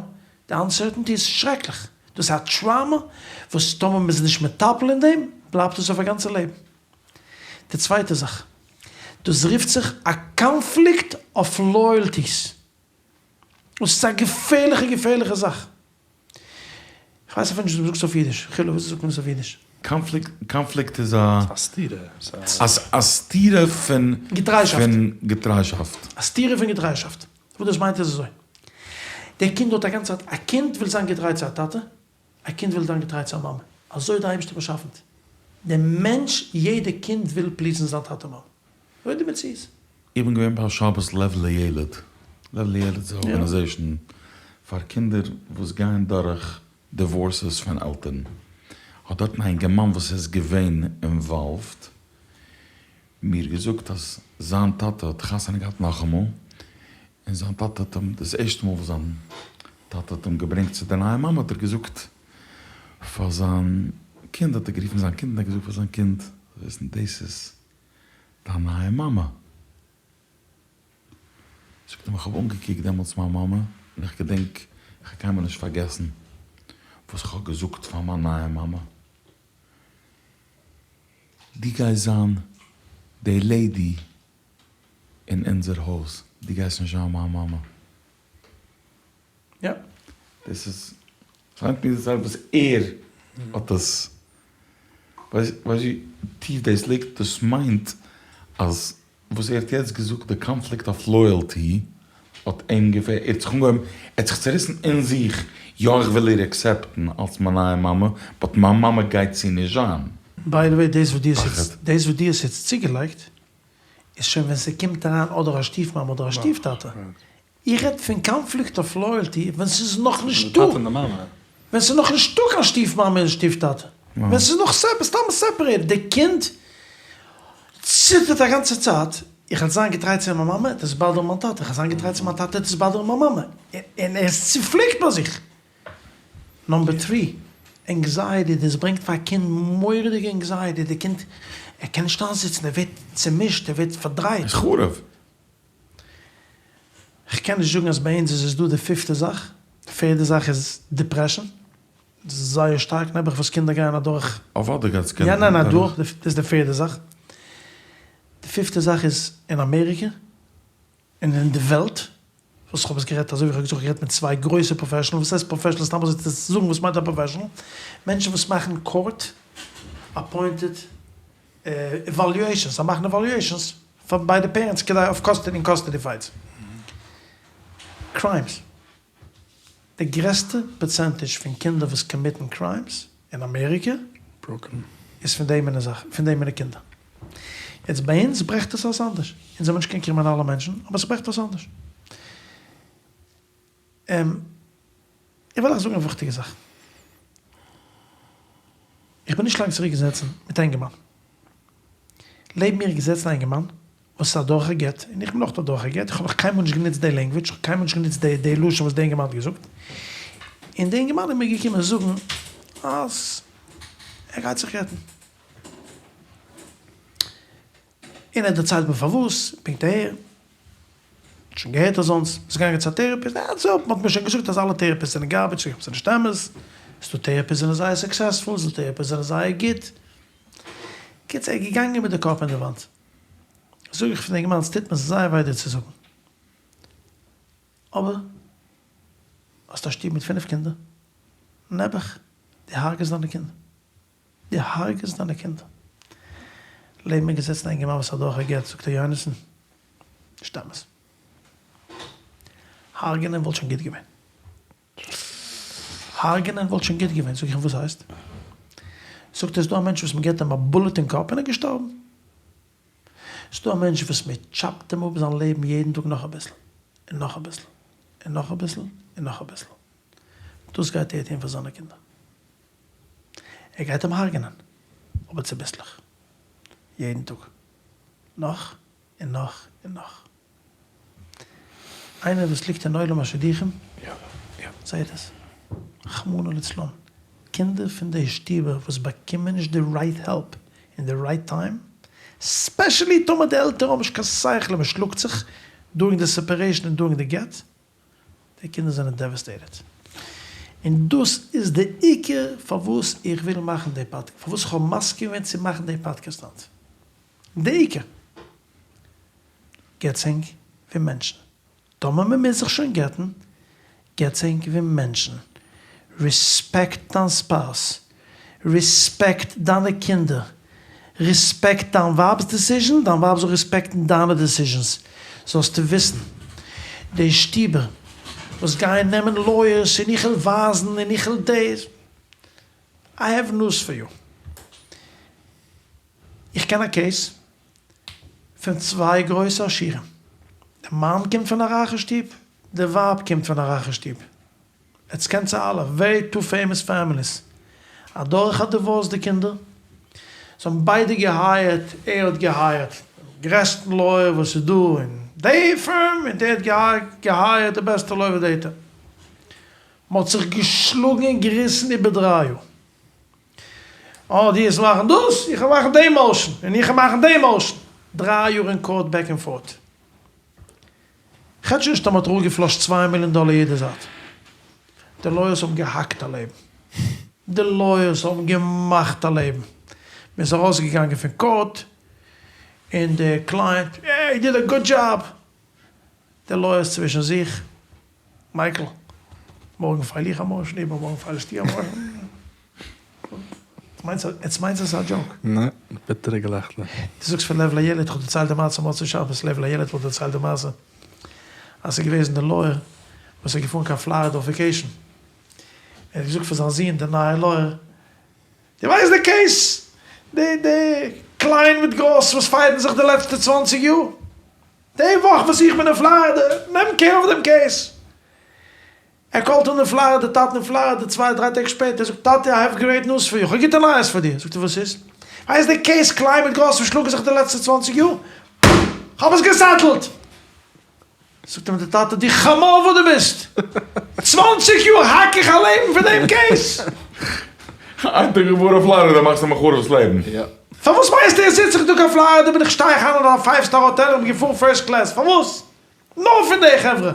די אנסערטענטי איז שרעקליך, דאס איז א טראומא וואס טאמער מען איז נישט מטפל אין דעם בלייבט עס אויף א גאנצע לעבן. די צווייטע זאך, דאס רופט זיך א קאנפליקט אוו לויעלטיס, דאס איז א געפערליכע געפערליכע זאך. כ'ווייס אפילו נישט ווי מ'זאגט עס אויף אידיש. חילו, וויאזוי זאגט מען עס אויף אידיש? קאנפליקט, קאנפליקט איז א. א סתירה. א סתירה פון. געטריישאפט. פון געטריישאפט. א סתירה פון געטריישאפט. וואס דאס מיינט איז אזוי. דער קינד האט א גאנצע צייט, א קינד וויל זיין געטריי צו א טאטע, א קינד וויל זיין געטריי צו א מאמע. אזוי האט דער אייבערשטער באשאפן. דער מענטש, יעדע קינד וויל פליזן זיין טאטע מאמע. אזוי איז די מציאות. איך בין געווען ביי א שבת לב לילד, לב לילד איז א ארגאניזעישן פאר קינדער וואס גייען דורך דיווארסעס פון עלטערן, האט דארטן א אינגערמאן וואס איז געווען אינוואלווד מיר געזאגט אז זיין טאטע האט חתונה געהאט נאכאמאל, און זיין טאטע האט אים, דאס ערשטע מאל וואס זיין טאטע האט אים געברענגט צו די נייע מאמע האט ער געזאגט פאר זיין קינד, האט ער גערופן זיין קינד און ער האט געזאגט פאר זיין קינד, זאלסט וויסן דאס איז דיין נייע מאמע. זאגט אים איך האב אנגעקוקט דעמאלטס מיין מאמע און איך געדענק איך האב קיינמאל נישט פארגעסן וואס איך האב געזאגט פאר מיין נייע מאמע, דו גייסט זיין די לעידי אין אונזער הויז, דו גייסט נישט זיין מיין מאמע. יא. דאס איז ס'מיינט מיר דערציילט וואס ער האט עס, ווייסט ווי טיף דאס ליגט? דאס מיינט אז וואס ער האט יעצט געזאגט די קאנפליקט אוו לויעלטי האט אים געפעלט, ער האט זיך אנגעהויבן, ער האט זיך צוריסן אין זיך, יא איך וויל איר עקסעפטן אלס מיין נייע מאמע, באט מיין מאמע גייט זי נישט זיין. ביי די וועי דאס וואס דו האסט יעצט, דאס וואס דו האסט יעצט צוגעלייגט איז שוין ווען ס'קומט אריין אדער א שטיף מאמע אדער א שטיף טאטע, איך רעד פון קאנפליקט אוו לויעלטי ווען ס'איז נאך נישטא, ווען ס'איז נאך נישטא קיין שטיף מאמע און שטיף טאטע, ווען ס'איז נאך סתם סעפערעיטעד, די קינד ציטערט א גאנצע צייט, איך וועל זיין געטריי צו מיין מאמע, וועט עס באדערן מיין טאטע, איך וועל זיין געטריי צו מיין טאטע, וועט עס באדערן מיין מאמע, און ער איז צופליקט ביי זיך. נאמבער טרי, ענקזייעטי, דאס ברענגט פאר א קינד מורא'דיגע ענקזייעטי, די קינד ער קען נישט איינזיצן, ער ווערט צומישט, ער ווערט פארדרייט. איז חרוב. כ'קען נישט זאגן אז ביי אונז איז עס דא די פיפטע זאך, די פערדע זאך איז דיפרעשאן, זייער שטארק נעבעך וואס קינדער גייען אדורך. אוודאי גייט עס קינדער יא ניין ניין דורך, דאס איז די פערדע זאך. די פיפטע זאך איז אין אמעריקע און אין די וועלט, וואס כ'האב עס גערעדט אזוי ווי כ'האב געזאגט כ'האב גערעדט מיט צוויי גרויסע פראפעשענעלס, וואס הייסט פראפעשענעלס סתם אזוי צו זאגן וואס מיינט א פראפעשענעל, מענטשן וואס מאכן קאורט אפוינטעד עוואליועישאנס, זיי מאכן עוואליועישאנס פאר ביידע פערענטס כדי אויף קאסטעדי אין קאסטעדי פייטס. קריימס. די גרעסטע פראצענטעזש פון קינדער וואס קאמיטן קריימס אין אמעריקע איז פון די מינע זאכן, פון די מינע קינדער. יעצט ביי אונז ברעכט עס אויס אנדערש. אונז זעמיר נישט קיין קרימינאלע מענטשן, אבער ס'ברעכט אויס אנדערש. איך וויל אייך זאגן א וויכטיגע זאך. איך בין נישט לאנג צוריק געזעצן מיט א אינגערמאן. לעבן מיר איז געזעצן א אינגערמאן וואס איז אדורך א גט, און איך בין אויך אדורך א גט, איך האב נאך קיינמאל נישט גענוצט די לענגוויטש, איך האב קיינמאל נישט גענוצט די לשון וואס די אינגערמאן האט געזאגט. און די אינגערמאן איז מיר געקומען זאגן אז ער גייט זיך גט'ן. און ער דערציילט מיר פארוואס, פונקט אהער, האט שוין געהערט אזאנס, איז געגאנגען צו א טערעפיסט, אה, מ'האט מיר שוין געזאגט אז אלע טערעפיסט זענען גארביטש, זאג איך ס'איז נישט אמת, ס'איז דא טערעפיסט זענען זייער סוקסעספול, ס'איז דא טערעפיסט זענען זייער גוט, קיצור ער איז געגאנגען מיט די קאפ אין די וואנט, זאג איך פאר די אינגערמאן ס'טוט מיר זייער וויי דיר צו זאגן, אבער האסט א שטוב מיט פינף קינדער, נעבעך, דו הרג'סט דיינע קינדער. דו הרג'סט דיינע קינדער. לעבן מיר געזעצן א אינגערמאן וואס איז אדורך א גט, זאגט ער יונתן, נישט אמת. הרג'נען וואלט שוין גוט געווען. הרג'נען וואלט שוין גוט געווען. זאג איך אים וואס הייסט? זאגט ער ס'איז דא א מענטש וואס מ'געט אים א בולעט אין קאפ און ער איז געשטארבן. ס'איז דא א מענטש וואס מ'טשאפט אים אפ זיין לעבן יעדן טאג נאך אביסל, און נאך אביסל, און נאך אביסל, און נאך אביסל. דאס גייט ער טון פאר זיינע קינדער. ער גייט אים הרג'נען, אבער צוביסלעך, יעדן טאג, נאך און נאך און נאך. איינער וואס ליגט אין עולם השידוכים זעהט עס, רחמנא לצלן, קינדער פון די שטיבער וואס באקומען נישט די רייט העלפ אין די רייט טיים, ספעשעלי טאמער די עלטערן האבן נישט קיין שכל און מען שלאגט זיך דוריענג די סעפערעישן און דוריענג די גט, די קינדער זענען דעוועסטעיטעד. און דאס איז די עיקר פארוואס איך וויל מאכן די פאדקעסט, פארוואס איך האב מסכים געווען צו מאכן די פאדקעסט היינט. די עיקר. גט'ס ענק ווי מענטשן. טאמער מען מוז זיך שוין גט'ן, גט'ס ענק ווי מענטשן. ריספעקט דיין ספאוס. ריספעקט דיינע קינדער. ריספעקט דיין ווייב'ס דעסיזשען, דיין ווייב זאל ריספעקטן דיינע דעסיזשענס, זאלסטו וויסן, די שטיבער וואס גייען נעמען לויערס און איך וועל ווייזן און איך וועל דעיס, איי העוו נוז פאר יו, איך קען א קעיס פון צוויי גרויסע עשירים, די מאן קומט פון א רייכע שטוב, די ווייב קומט פון א רייכע שטוב, עטס קענטס זיי אלע, ווערי טו פעימאס פעמיליס, אדורך א דיווארס די קינדער, זיי האבן ביידע געהייערט, ער האט געהייערט דעם גרעסטן לויער וואס איז דא אין די פירם, און דער האט געהייערט די בעסטע לויער וואס די. מען האט זיך געשלאגן און געריסן איבער דריי יאר. אה, דו וועסט מאכן דאס, איך וועל מאכן די מאושן, און איך וועל מאכן די מאושן. דריי יאר אין קאורט בעק ענד פארט. כ'רעד שוין נישט אז מ'האט אראפגעפלאשט צוויי מיליאן דאלער יעדע זייט. די לויערס האבן געהאקט א לעבן. די לויערס האבן געמאכט א לעבן. מ'איז ארויסגעגאנגען פון קאורט און די קלייענט, יע, יו דיד א גוד דזשאב! די לויערס צווישן זיך, מייקל, מארגן פייל איך א מאושן, איבערמארגן פיילסטו א מאושן. עטס מיינטס אז ס'איז א דזשאוק? נע, ביטערע געלעכטער. דו זאגסט פון לב לילד, כ'האב דערציילט די מעשה מוצאי שבת, לב לילד וואלט דערציילט די מעשה אז ס'איז געוועזן די לויער וואס איז געפארן קיין פלארידע אויף וועקעישן, ער האט געזאגט פאר זיין זון די נייע לויער, דו ווייסט די קעיס, די די קליין מיט גראס וואס פייטן זיך די לעצטע צוואנציג יאר, די וואך וואס איך בין אין פלארידע, נעם קער אויף דעם קעיס. ער קאלט אן אין פלארידע, טאטן אין פלארידע, צוויי דריי טעג שפעטער, זאגט טאטי איי העוו גרעיט ניוז פאר יו, כ'האב גוטע נייעס פאר דיר, זאגט ער וואס איז? ווייסט די קעיס קליין מיט גראס וואס שלאגן זיך די לעצטע צוואנציג יאר? כ'האב עס געסעטלט! זאגט אים די טאטע דו חמור וואס דו ביסט! צוואנציג יאר האק איך א לעבן פון דעם קעיס! איין טאג געפארן אויף פלארידע מאכסטו מיר חרוב דאס לעבן. פארוואס מיינסטו איך זיץ איך דא קיין פלארידע בין איך שטיי איך איין אין א פייוו סטאר האטעל איך בין געפארן פירסט קלעס פארוואס? נאר פון די חברה!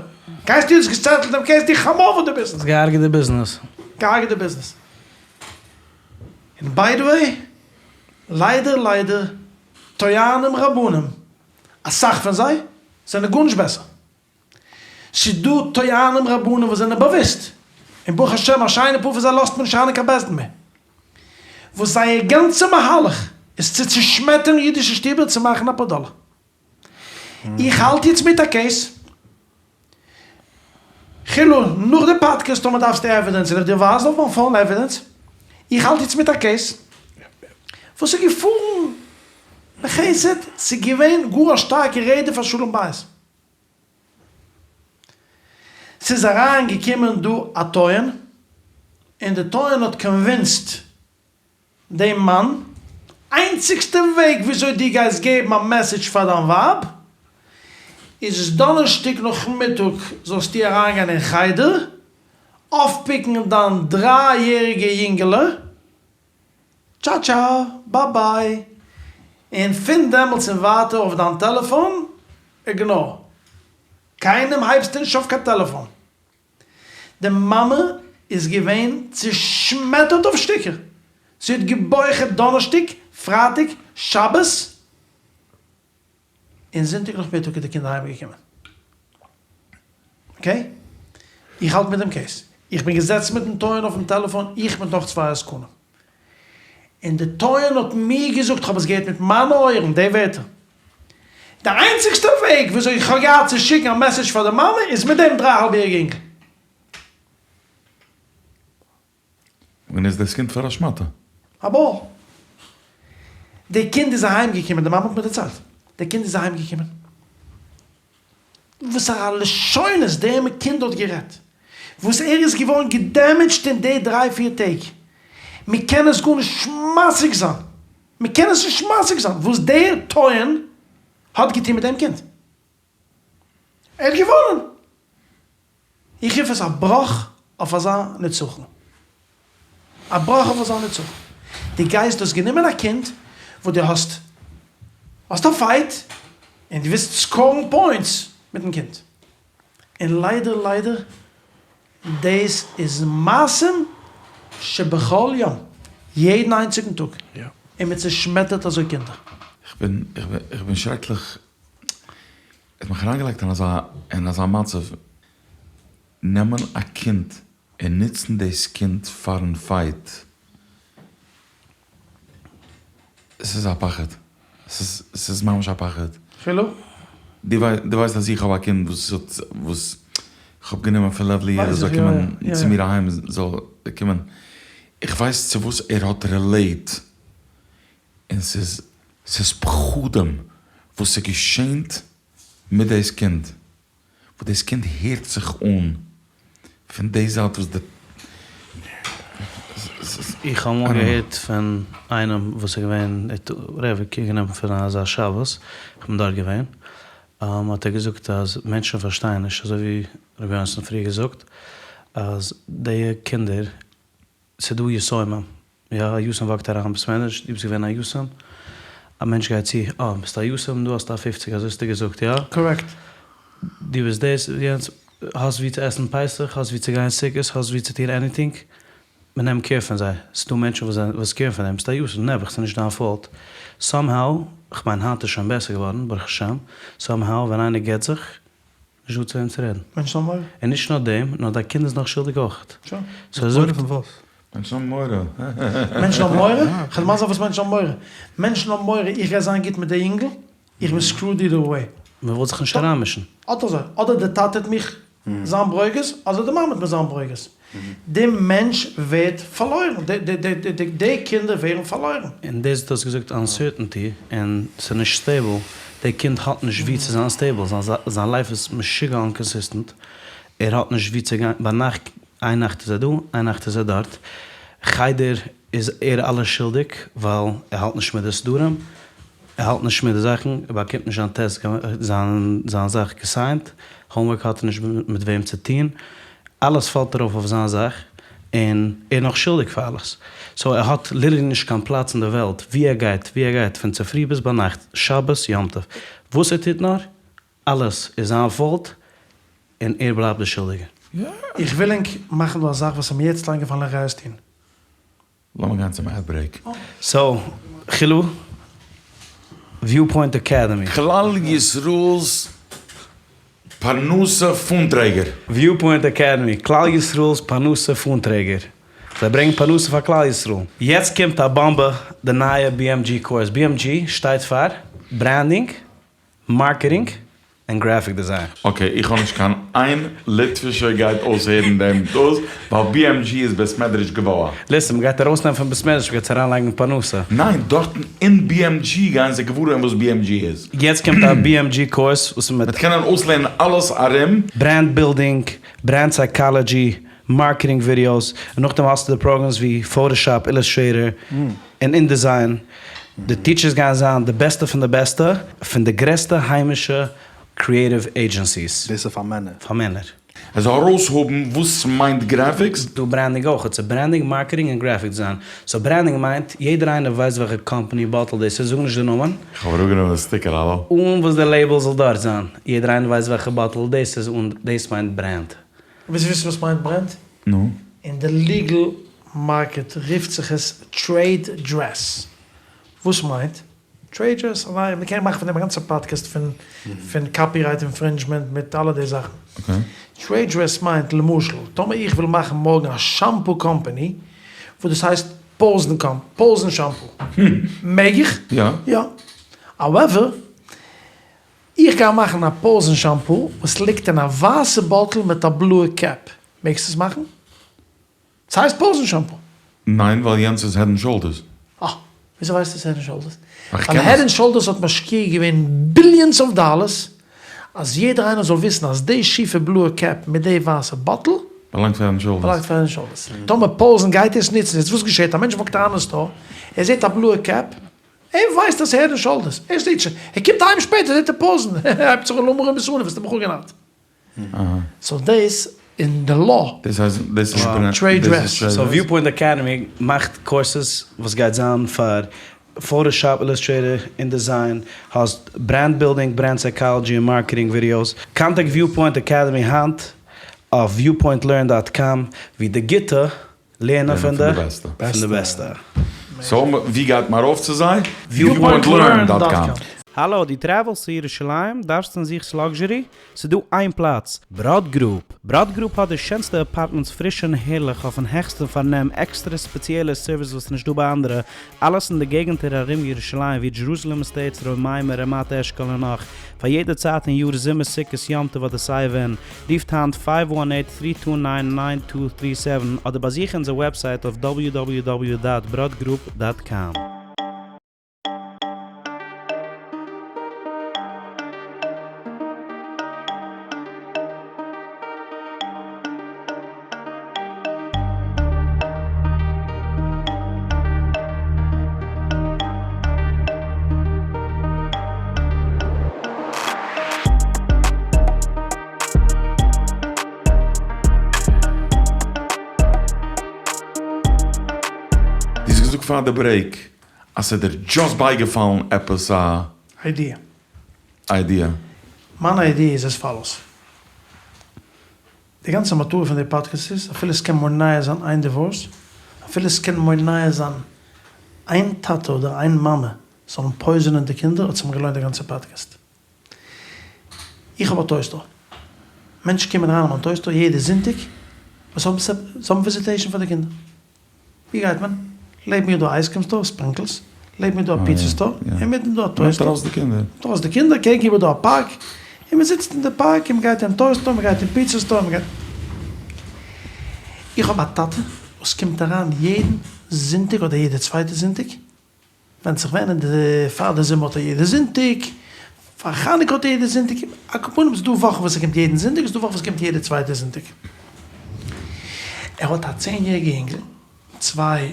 גייסטו האסט געסעטלט דעם קעיס דו חמור וואס דו ביסט! האסט געהארגעט די ביזנעס. געהארגעט די ביזנעס. און ביי די וועי, ליידער ליידער, טוענים רבנים, אסאך פון זיי, זענען גארנישט בעסער. ס'איז דא טוענים רבנים וואס זענען באוויסט, און ברוך השם א שיינע פאר פון זיי לאזט מען נישט אריין אין קיין בית דין מער, וואס זייער גאנצע מהלך איז צו צושמעטערן אידישע שטיבער צו מאכן אפאר דאלער. איך האלט יעצט מיט א קעיס. חילו, נאך די פאדקעסט טאמער דארפסטו עווידענס וועל איך דיר ווייזן אויף מיין פאון עווידענס. איך האלט יעצט מיט א קעיס וואס איז געפארן בחסד, ס'איז געווען גאר א שטארקע רעדע פאר שלום בית. ס'איז אריין געקומען דא א טוען, און די טוען האט קאנווינסט דעם מאן, איינציגסטע וועג וויאזוי דו גייסט געבן א מעסעדזש פאר דיין ווייב, איז דאנערשטאג נאכמיטאג זאלסטו אריינגיין אין חדר, אויפפיקן דיין דריי יעריגע יונגעלע, טשא טשא, ביי ביי. און פון דעמאלטס און ווייטער אויף דיין טעלעפאן, איגנאר. קיינעם הייבסטו נישט אויף קיין טעלעפאן. די מאמע איז געווען צושמעטערט אויף שטיקער. זי האט געבוכה'ט דאנערשטאג, פרייטאג, שבת, און זונטאג נאכמיטאג איז די קינד אהיים געקומען. אקעי? איך האלט מיט דעם קעיס. איך בין געזעצן מיטן טוען אויפן טעלעפאן, איך מיט נאך צוויי עסקנים. און די טוען האט מיר געזאגט, כ'האב עס געהערט מיט מיינע אויערן, די ווערטער. די איינציגסטע וועג וויאזוי איך האב געהאט צו שיקן א מעסעדזש פאר די מאמע איז מיט דעם דריי אהאלב יעריגע אינגל. און איז דאס קינד פאר א שמאטע? א באל. די קינד איז אהיים געקומען, די מאמע האט מיר דערציילט, די קינד איז אהיים געקומען, וואסארא לשונות דעם קינד האט גערעדט, וואס ער איז געווארן געדעמעדזשט אין די דריי פיר טעג, מען קען עס גארנישט משיג זיין, מען קען עס נישט משיג זיין וואס דער טוען האט געטון מיט דעם קינד. ער האט געוואונען! איך רוף עס א בראך אויף אזא נצחון. א בראך אויף אזא נצחון. דו גייסט, דו האסט גענומען א קינד וואס דו האסט האסט א פייט און דו ווילסט סקארן פוינטס מיטן קינד. און ליידער ליידער דאס איז מעשים שבכל יום, יעדן איינציגן טאג, און מען צושמעטערט אזוי קינדער. איך בין איך בין שרעקליך האט מיך אריינגעלייגט אין אזא אין אזא מצב, נעמען א קינד און נוצן דאס קינד פארן פייט, ס'איז א פחד, ס'איז ס'איז ממש א פחד. חילו? דו ווייסט אז איך האב א קינד וואס האט וואס כ'האב גענומען פון לעוועל ער זאל קומען צו מיר אהיים זאל קומען, איך ווייס צו וואס ער האט רילעיט, און ס'איז ס'איז פחדים וואס ס'געשענט מיט דאס קינד, וואס דאס קינד הערט זיך אן פון די זייט וואס די. איך האב אמאל געהערט פון איינעם וואס איז געווען ר' קעיר גענומען פון אזא שבת, איך בין דארט געווען, האט ער געזאגט אז מענטשן פארשטייען נישט, אזוי ווי ר' יונתן האט פריער געזאגט, אז די קינדער ס'דא יתומים, יא א יתום וואקט אריין אין בית מדרש, דו ביסט געווען א יתום, א מענטש גייט צו, אה ביסט א יתום, דא האסטו א פופציג, אזוי האסטו געזאגט, יא? קארעקט. דו ביסט דאס, יענץ, האסט וואו צו עסן פסח, האסט וואו צו גיין סוכות, האסט וואו צו טון עניטינג, מען נעמט קעיר פון זיי, ס'דא מענטשן וואס וואס קעירן פון דעם, ביסט א יתום, נעבעך, ס'איז נישט דיין פאולט, סאם האו, כ'מיין היינט איז שוין בעסער געווארן, ברוך השם, סאם האו ווען איינער גט זיך, נישט דא צו וועם צו רעדן. מענטשן האבן מורא. און נישט נאר דעם, נאר דיין קינד איז נאך שולדיג אויך. שוין. סאו ער זאגט. מורא פון וואס? מענטשן האבן מורא. מענטשן האבן מורא? כ'וועל מסביר זיין וואס מענטשן האבן מורא. מענטשן האבן מורא איך גיי זיין גוט מיט די אינגל, איך בין סקרוד אידער וועי. מען וויל זיך נישט אריינמישן. אט אזוי. אדער די טאטע וועט מיך זיין ברוגז, אדער די מאמע וועט מיר זיין ברוגז. די מענטש ווערט פארלוירן, די קינדער ווערן פארלוירן. און דאס דו האסט געזאגט אנסערטענטי און ס'איז נישט סטעיבל, די קינד האט נישט ווי צו זיין סטעיבל, זיין לייף איז משוגע אנקאנסיסטענט, ער האט נישט ווי צו גיין, ביינאכט איין נאכט איז ער דא, איין נאכט איז ער דארט, חדר איז ער אלעס שולדיג ווייל ער האלט נישט מיט די סדרים, ער האלט נישט מיט די זאכן, ער באקומט נישט זיין טעסט זיין זאך געסיינט, האומווארק האט ער נישט מיט וועם צו טון, אלעס פאלט ארויף אויף זיין זאך, און ער איז נאך שולדיג פאר אלעס, סאו ער האט ליטערלי נישט קיין פלאץ אין די וועלט ווי ער גייט, ווי ער גייט, פון צופרי ביז ביינאכט, שבת יום טוב, וואס ער טוט נאר, אלעס איז זיין פאולט, און ער בלייבט דער שולדיגער. איך וויל ענק מאכן דא א זאך וואס איז מיר יעצט איינגעפאלן איך גיי עס טון. לאמיר גיין צום עד ברעיק. סאו, חילו, וויופוינט אקעדעמי. כלל ישראל'ס פרנסה פאן טרעגער. וויופוינט אקעדעמי, כלל ישראל'ס פרנסה פאן טרעגער. זיי ברענגן פרנסה פאר כלל ישראל. יעצט קומט א באמבע, די נייע BMG קורס. BMG שטייט פאר, ברענדינג, מארקעטינג און גרעפיק דיזיין. אקעי איך האב נישט קיין איין ליטווישער גייט אויסהערן דעם דאס ווייל BMG איז בית מדרש גבוה. ליסען מ'גייט ארויסנעמען פון בית מדרש מ'גייט עס אריינלייגן אין פרנסה. ניין דארטן אין BMG גייען זיי געוואר ווערן וואס BMG איז. יעצט קומט א BMG קורס וואס מ'וועט. מ'וועט קענען אויסלערנען אלעס ארום. ברענד בילדינג, ברענד סייקאלעדזשי, מארקעטינג ווידיאוס, און נאכדעם האסטו די פראגרעמס ווי פאטאשאפ, אילוסטרעיטאר, און אינדעזיין. די טיטשערס גייען זיין די בעסטע פון די בעסטע, פון די גרעסטע היימישע קריעטיוו עידזשענסיס. דאס איז פאר מענער? פאר מענער. ער זאל ארויסהאבן וואס מיינט גרעפיקס. דא ברענדינג אויך, ס'איז ברענדינג, מארקעטינג און גרעפיק דיזיין. סאו ברענדינג מיינט, יעדער איינער ווייסט וועלכע קאמפאני באטל דאס איז, זאג נישט די נאמען. איך האב אראפגענומען די סטיקער, האלא. אן וואס די לעיבל זאל דארט זיין, יעדער איינער ווייסט וועלכע באטל דאס איז, און דאס מיינט ברענד. ווילסט וויסן וואס מיינט ברענד? נו? אין די ליגעל מארקעט רופט זיך עס טרעיד דרעס. וואס מיינט טרעיד דרעס? מען קען מאכן פון דעם א גאנצע פאדקעסט פון פון קאפירייט אינפרינדזשמענט מיט אלע די זאכן. טרעיד דרעס מיינט למשל טאמער איך וויל מאכן מארגן א שאמפו קאמפעני וואס דאס הייסט פאוזן קאמפ פאוזן שאמפו מעג איך? יא. יא. האועווער איך גיי מאכן א פאוזן שאמפו וואס ליגט אין א ווייסע באטל מיט א בלויע קעפ מעגסט עס מאכן? ס'הייסט פאוזן שאמפו. ניין ווייל יענץ איז העד ענד שאולדערס. אה, וויאזוי ווייסטו ס'איז העד ענד שאולדערס? ווייל איך קען ווייל עס. העד ענד שאולדערס האט משקיע געווען ביליאנס אוו דאלערס אז יעדער איינער זאל וויסן אז די שיפע בלויע קעפ מיט די ווייסע באטל באלאנגט פאר העד ענד שאולדערס. באלאנגט פאר העד ענד שאולדערס. טאמער פאוזן גייט עס נוצן, יעצט וואס געשעט? א מענטש וואקט אריין אין סטאר, ער זעט א בלויע קעפ, ער ווייסט אז ס'איז העד ענד שאולדערס, ער זעט שוין, ער קומט אהיים שפעטער זעט ער פאוזן, ער הייבט זיך אן לאמר און מסנא, וואס האסטו מיך אפגענארט? סאו דאס אין די לאו. דאס הייסט דאס איז טרעיד דרעס. סאו וויופוינט אקעדעמי מאכט קורסעס וואס גייט זיין פאר פאטאשאפ אילוסטרעיטאר אינדעזיין האסט ברענד בילדינג ברענד סייקאלעדזשי און מארקעטינג ווידיאוס קאנטעקט וויופוינט אקעדעמי היינט אויף וויופוינט לערן דאט קאם ווי די גוטע לערנען פון די בעסטע. סאו ווי גייט מען ארויף צו זיי? וויופוינט לערן דאט קאם. האלא, דו טרעוולסט צו ירושלים? דארפסט און זוכסט לאקזשערי? ס'דא איין פלאץ, בראד גרופ! בראד גרופ האט די שענסטע אפארטמענטס פריש און הערליך אויפן העכסטן פארנעם, עקסטרע ספעציעלע סערוויס וואס נישט דא ביי אנדערע, אלעס אין די געגענטער ארום ירושלים ווי דזשערוזעלעם עסטעיטס, רוממה, רמת אשכול און נאך, פאר יעדע צייט אין יאר זומער סוכות יום טוב אדער סיי ווען, רופט היינט פייוו וואן עיט טרי טו ניין ניין טו טרי סעווען אדער באזוך אונזער וועבסייט אויף דאבליו דאבליו דאבליו דאט בראד גרופ דאט קאם. דו האסט געזאגט פאר די ברעיק אז ס'איז דיר דזשאסט בייגעפאלן עפעס א איידיע. איידיע. מיין איידיע איז עז פאלאוס. די גאנצע מטרה פון די פאדקעסט איז, אפילו ס'קען מונע זיין איין דיווארס, אפילו ס'קען מונע זיין איין טאטע אדער איין מאמע זאלן פויזענען די קינדער, האט זיך מיר געלוינט די גאנצע פאדקעסט. איך האב א טוי סטאר. מענטשן קומען אריין אין מיין טוי סטאר יעדע זונטאג, וואס האבן זיי האבן וויזיטעישן פאר די קינדער. ווי גייט מען? לעבן מיר דא א אייזקרים סטאר, ספרינקלס, לעבן מיר דא א פיצא סטאר, אינמיטן דא א טוי סטאר. נעמט ארויס די קינדער. נעמט ארויס די קינדער, קעגן איבער דא א פארק, און מען זיצט אין די פארק, און מען גייט אין טוי סטאר, מען גייט אין פיצא סטאר, מען גייט. איך האב א טאטע וואס קומט אריין יעדן זונטאג אדער יעדע צווייטע זונטאג, ווענדט זיך ווען, אין די פאר די זומער האט ער יעדע זונטאג, פאר חנוכה האט ער יעדע זונטאג, על כל פנים ס'דא וואכן וואס ער קומט יעדן זונטאג, ס'דא וואכן וואס ער קומט יעדע צווייטע זונטאג. ער האט א צען יעריגע אינגל, צוויי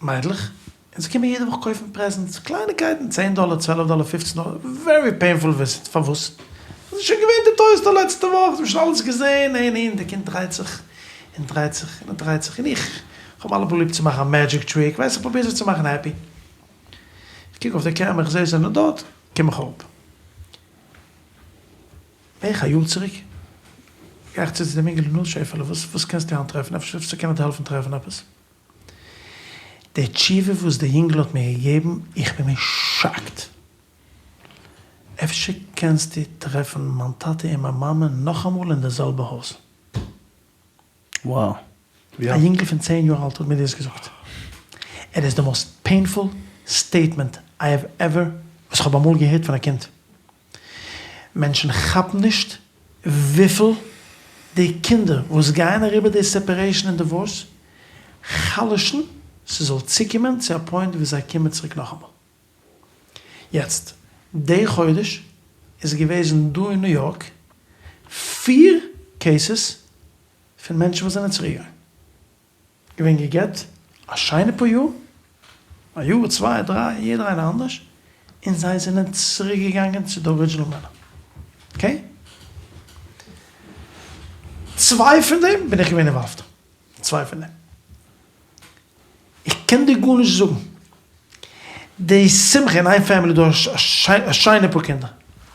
מיידלעך, און זיי קומען יעדע וואך קויפן פרעזענטס, קלייניקייטן, צען דאלער, צוועלף דאלער, פופצן דאלער, ווערי פעינפול וויזיט, פארוואס? זיי זענען שוין געווען אין די טוי סטאר לעצטע וואך, זיי האבן שוין אלעס געזען, און און די קינד דרייט זיך און דרייט זיך און דרייט זיך, און איך האב אלעמאל ליב צו מאכן א מעדזשיק טריק, ווייסט איך פרוביר זיי צו מאכן העפי, איך קוק אויף די קעמערע איך זעה זיי זענען דארט, קום איך אראפ. בערך א יאר צוריק גיי איך צו צו דעם אינגעלע נו שעפעלע וואס וואס קענסטו היינט טרעפן אפשר אפשר קען איך דיר העלפן טרעפן עפעס. די תשובה וואס די יונגעלע האט מיר געגעבן איך בין געווען שאקט. אפשר קענסטו טרעפן מיין טאטע און מיין מאמע נאכאמאל אין די זעלבע הויז. Wow. א יונגל פון צען יאר אלט האט מיר דאס געזאגט. איט איז די מאסט פעינפול סטעיטמענט איי העוו עווער וואס כ'האב אמאל געהערט פון א קינד. מענטשן כאפן נישט וויפיל די קינדער וואס גייען אריבער די סעפערעישן און דיווארס חלש'ן ס'זאל צוקומען צו א פוינט וואו זיי קומען צוריק נאכאמאל. יעצט, די חודש איז געוועזן דא אין ניו יארק פיר קעיסעס פון מענטשן וואס זענען צוריק געווען גע'גט א שיינע פאר יאר, א יאר צוויי דריי יעדער איינער אנדערש, און זיי זענען צוריק געגאנגען צו די ארידזשינעל מענער. אקעי? צוויי פון דעם בין איך געווען אינוואלווד. צוויי פון דעם. איך קען דיר גארנישט זאגן. די שמחה אין איין פעמילי איז דא א שיינע פאר קינדער.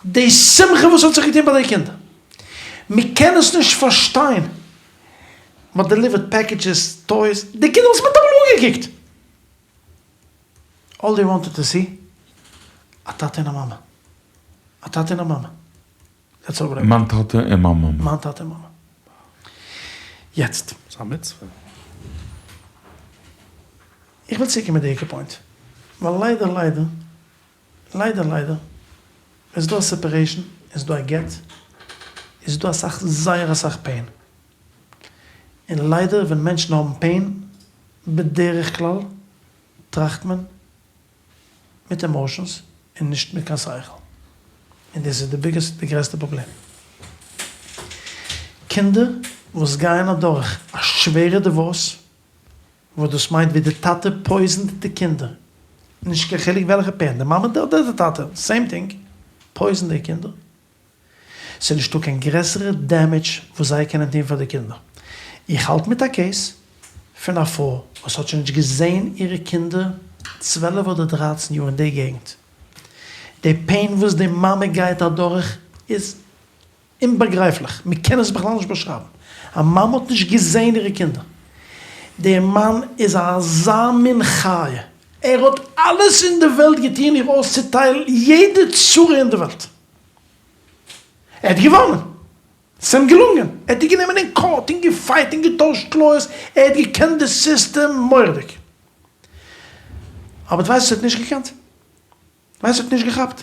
די שמחה וואס האט זיך געטון ביי די קינדער. מען קען עס נישט פארשטיין. מען האט דעליווערט פעקעדזשעס, טויס, די קינדער האבן עס מיטאמאל אנגעקוקט. אלל דעי וואנטעד טו סי, א טאטע און א מאמע. א טאטע און א מאמע. דעטס אלל. מיין טאטע און מיין מאמע. מיין טאטע און מאמע. יעצט. ס'איז א מצוה. איך וויל צוריקקומען די עיקר פוינט. ווייל ליידער ליידער, ליידער ליידער, ווען ס'איז דא א סעפערעישן, און ס'איז דא א גט, איז דא אסאך זייער אסאך פעין. און ליידער ווען מענטשן האבן פעין, בדרך כלל טראכט מען מיט עמאושענס און נישט מיט קיין שכל, און דאס איז די ביגעסט די גרעסטע פראבלעם. קינדער וואס גייען אדורך א שווערע דיווארס, וואס דאס מיינט ווי די טאטע פויזענט די קינדער, נישט קיין חילוק וועלכע פערענט, די מאמע אדער די טאטע, סעים טינג, פויזענט די קינדער, ס'איז נישטא קיין גרעסערע דעמעדזש וואס זיי קענען טון פאר די קינדער. איך האלט מיט א קעיס פון א פרוי וואס האט שוין נישט געזען אירע קינדער צוועלף אדער דרייצן יאר אין די געגנט. די פעין וואס די מאמע גייט אדורך איז אומבאגרייפליך, מען קען עס בכלל נישט באשרייבן. א מאמע האט נישט געזען אירע קינדער. דער מאן איז אזא מין חיה, ער האט אלעס אין די וועלט געטון איר אויסצוטיילן יעדע צרה אין די וועלט. ער האט געוואנען! ס'איז אים געלונגען! ער האט איר גענומען אין קאורט און געפייט און געטוישט לויערס, ער האט געקענט די סיסטעם מורא'דיג. אבער דו ווייסט וואס ער האט נישט געקענט? ווייסט וואס ער האט נישט געכאפט?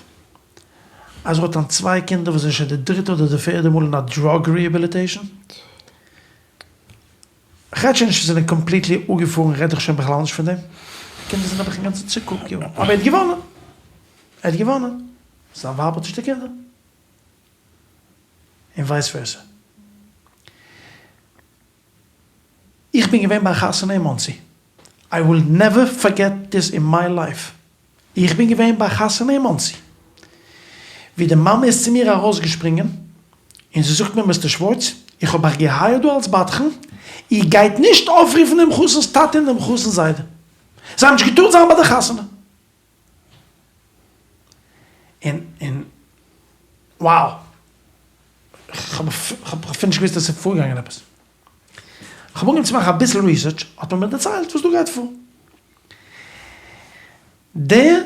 אז ער האט היינט צוויי קינדער וואס זענען שוין די דריטע אדער די פערדע מאל אין א דראג ריהעביליטעישאן. כ'רעד שוין נישט זיי זענען קאמפליטלי אפגעפארן רעד איך שוין בכלל נישט פון דעם. די קינדער זענען נעבעך אינגאנצן צוקוקט געווארן. אבער ער האט געוואנען! ער האט געוואנען! זיין ווייב האט נישט די קינדער. און ווייס ווערסא. איך בין געווען ביי א חתונה אין מאנסי. איי וויל נעווער פארגעט דיס אין מיי לייף. איך בין געווען ביי א חתונה אין מאנסי. ווי די מאמע איז צו מיר ארויסגעשפרינגען און זי זאגט מיר מיסטער שווארץ איך האב אייך געהייערט דא אלס בדחן, איר גייט נישט אויפרופן דעם חתן'ס טאטע און דעם חתן'ס זיידע. זיי האבן נישט געטארט זיין ביי די חתונה. און און wow! כ'האב אפילו נישט געוואוסט אז ס'איז פארגעגאנגען עפעס. כ'האב אנגעהויבן צו מאכן אביסל ריסערטש, האט מען מיר דערציילט וואס דא גייט פאר. דער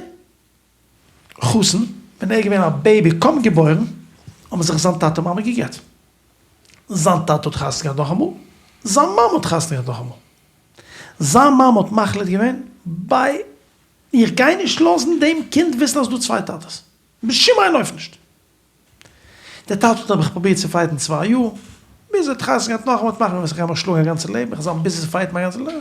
חתן, ווען ער איז געווען א בעיבי קוים געבוירן, האבן זיך זיין טאטע מאמע גע'גט. זיין טאטע האט חתונה געהאט נאכאמאל, זיין מאמע האט חתונה געהאט נאכאמאל. זיין מאמע האט מחליט געווען, ביי איך גיי נישט לאזן דעם קינד וויסן אז ס'דא צוויי טאטעס. בשום אין אופן נישט. דער טאטע האט נעבעך פרובירט צו פייטן צוויי יאר, ביז ער האט חתונה געהאט נאכאמאל, האט מחליט געווען איך גיי מיך שלאגן א גאנצע לעבן, איך וועל זיין ביזי צו פייטן מיין גאנצע לעבן.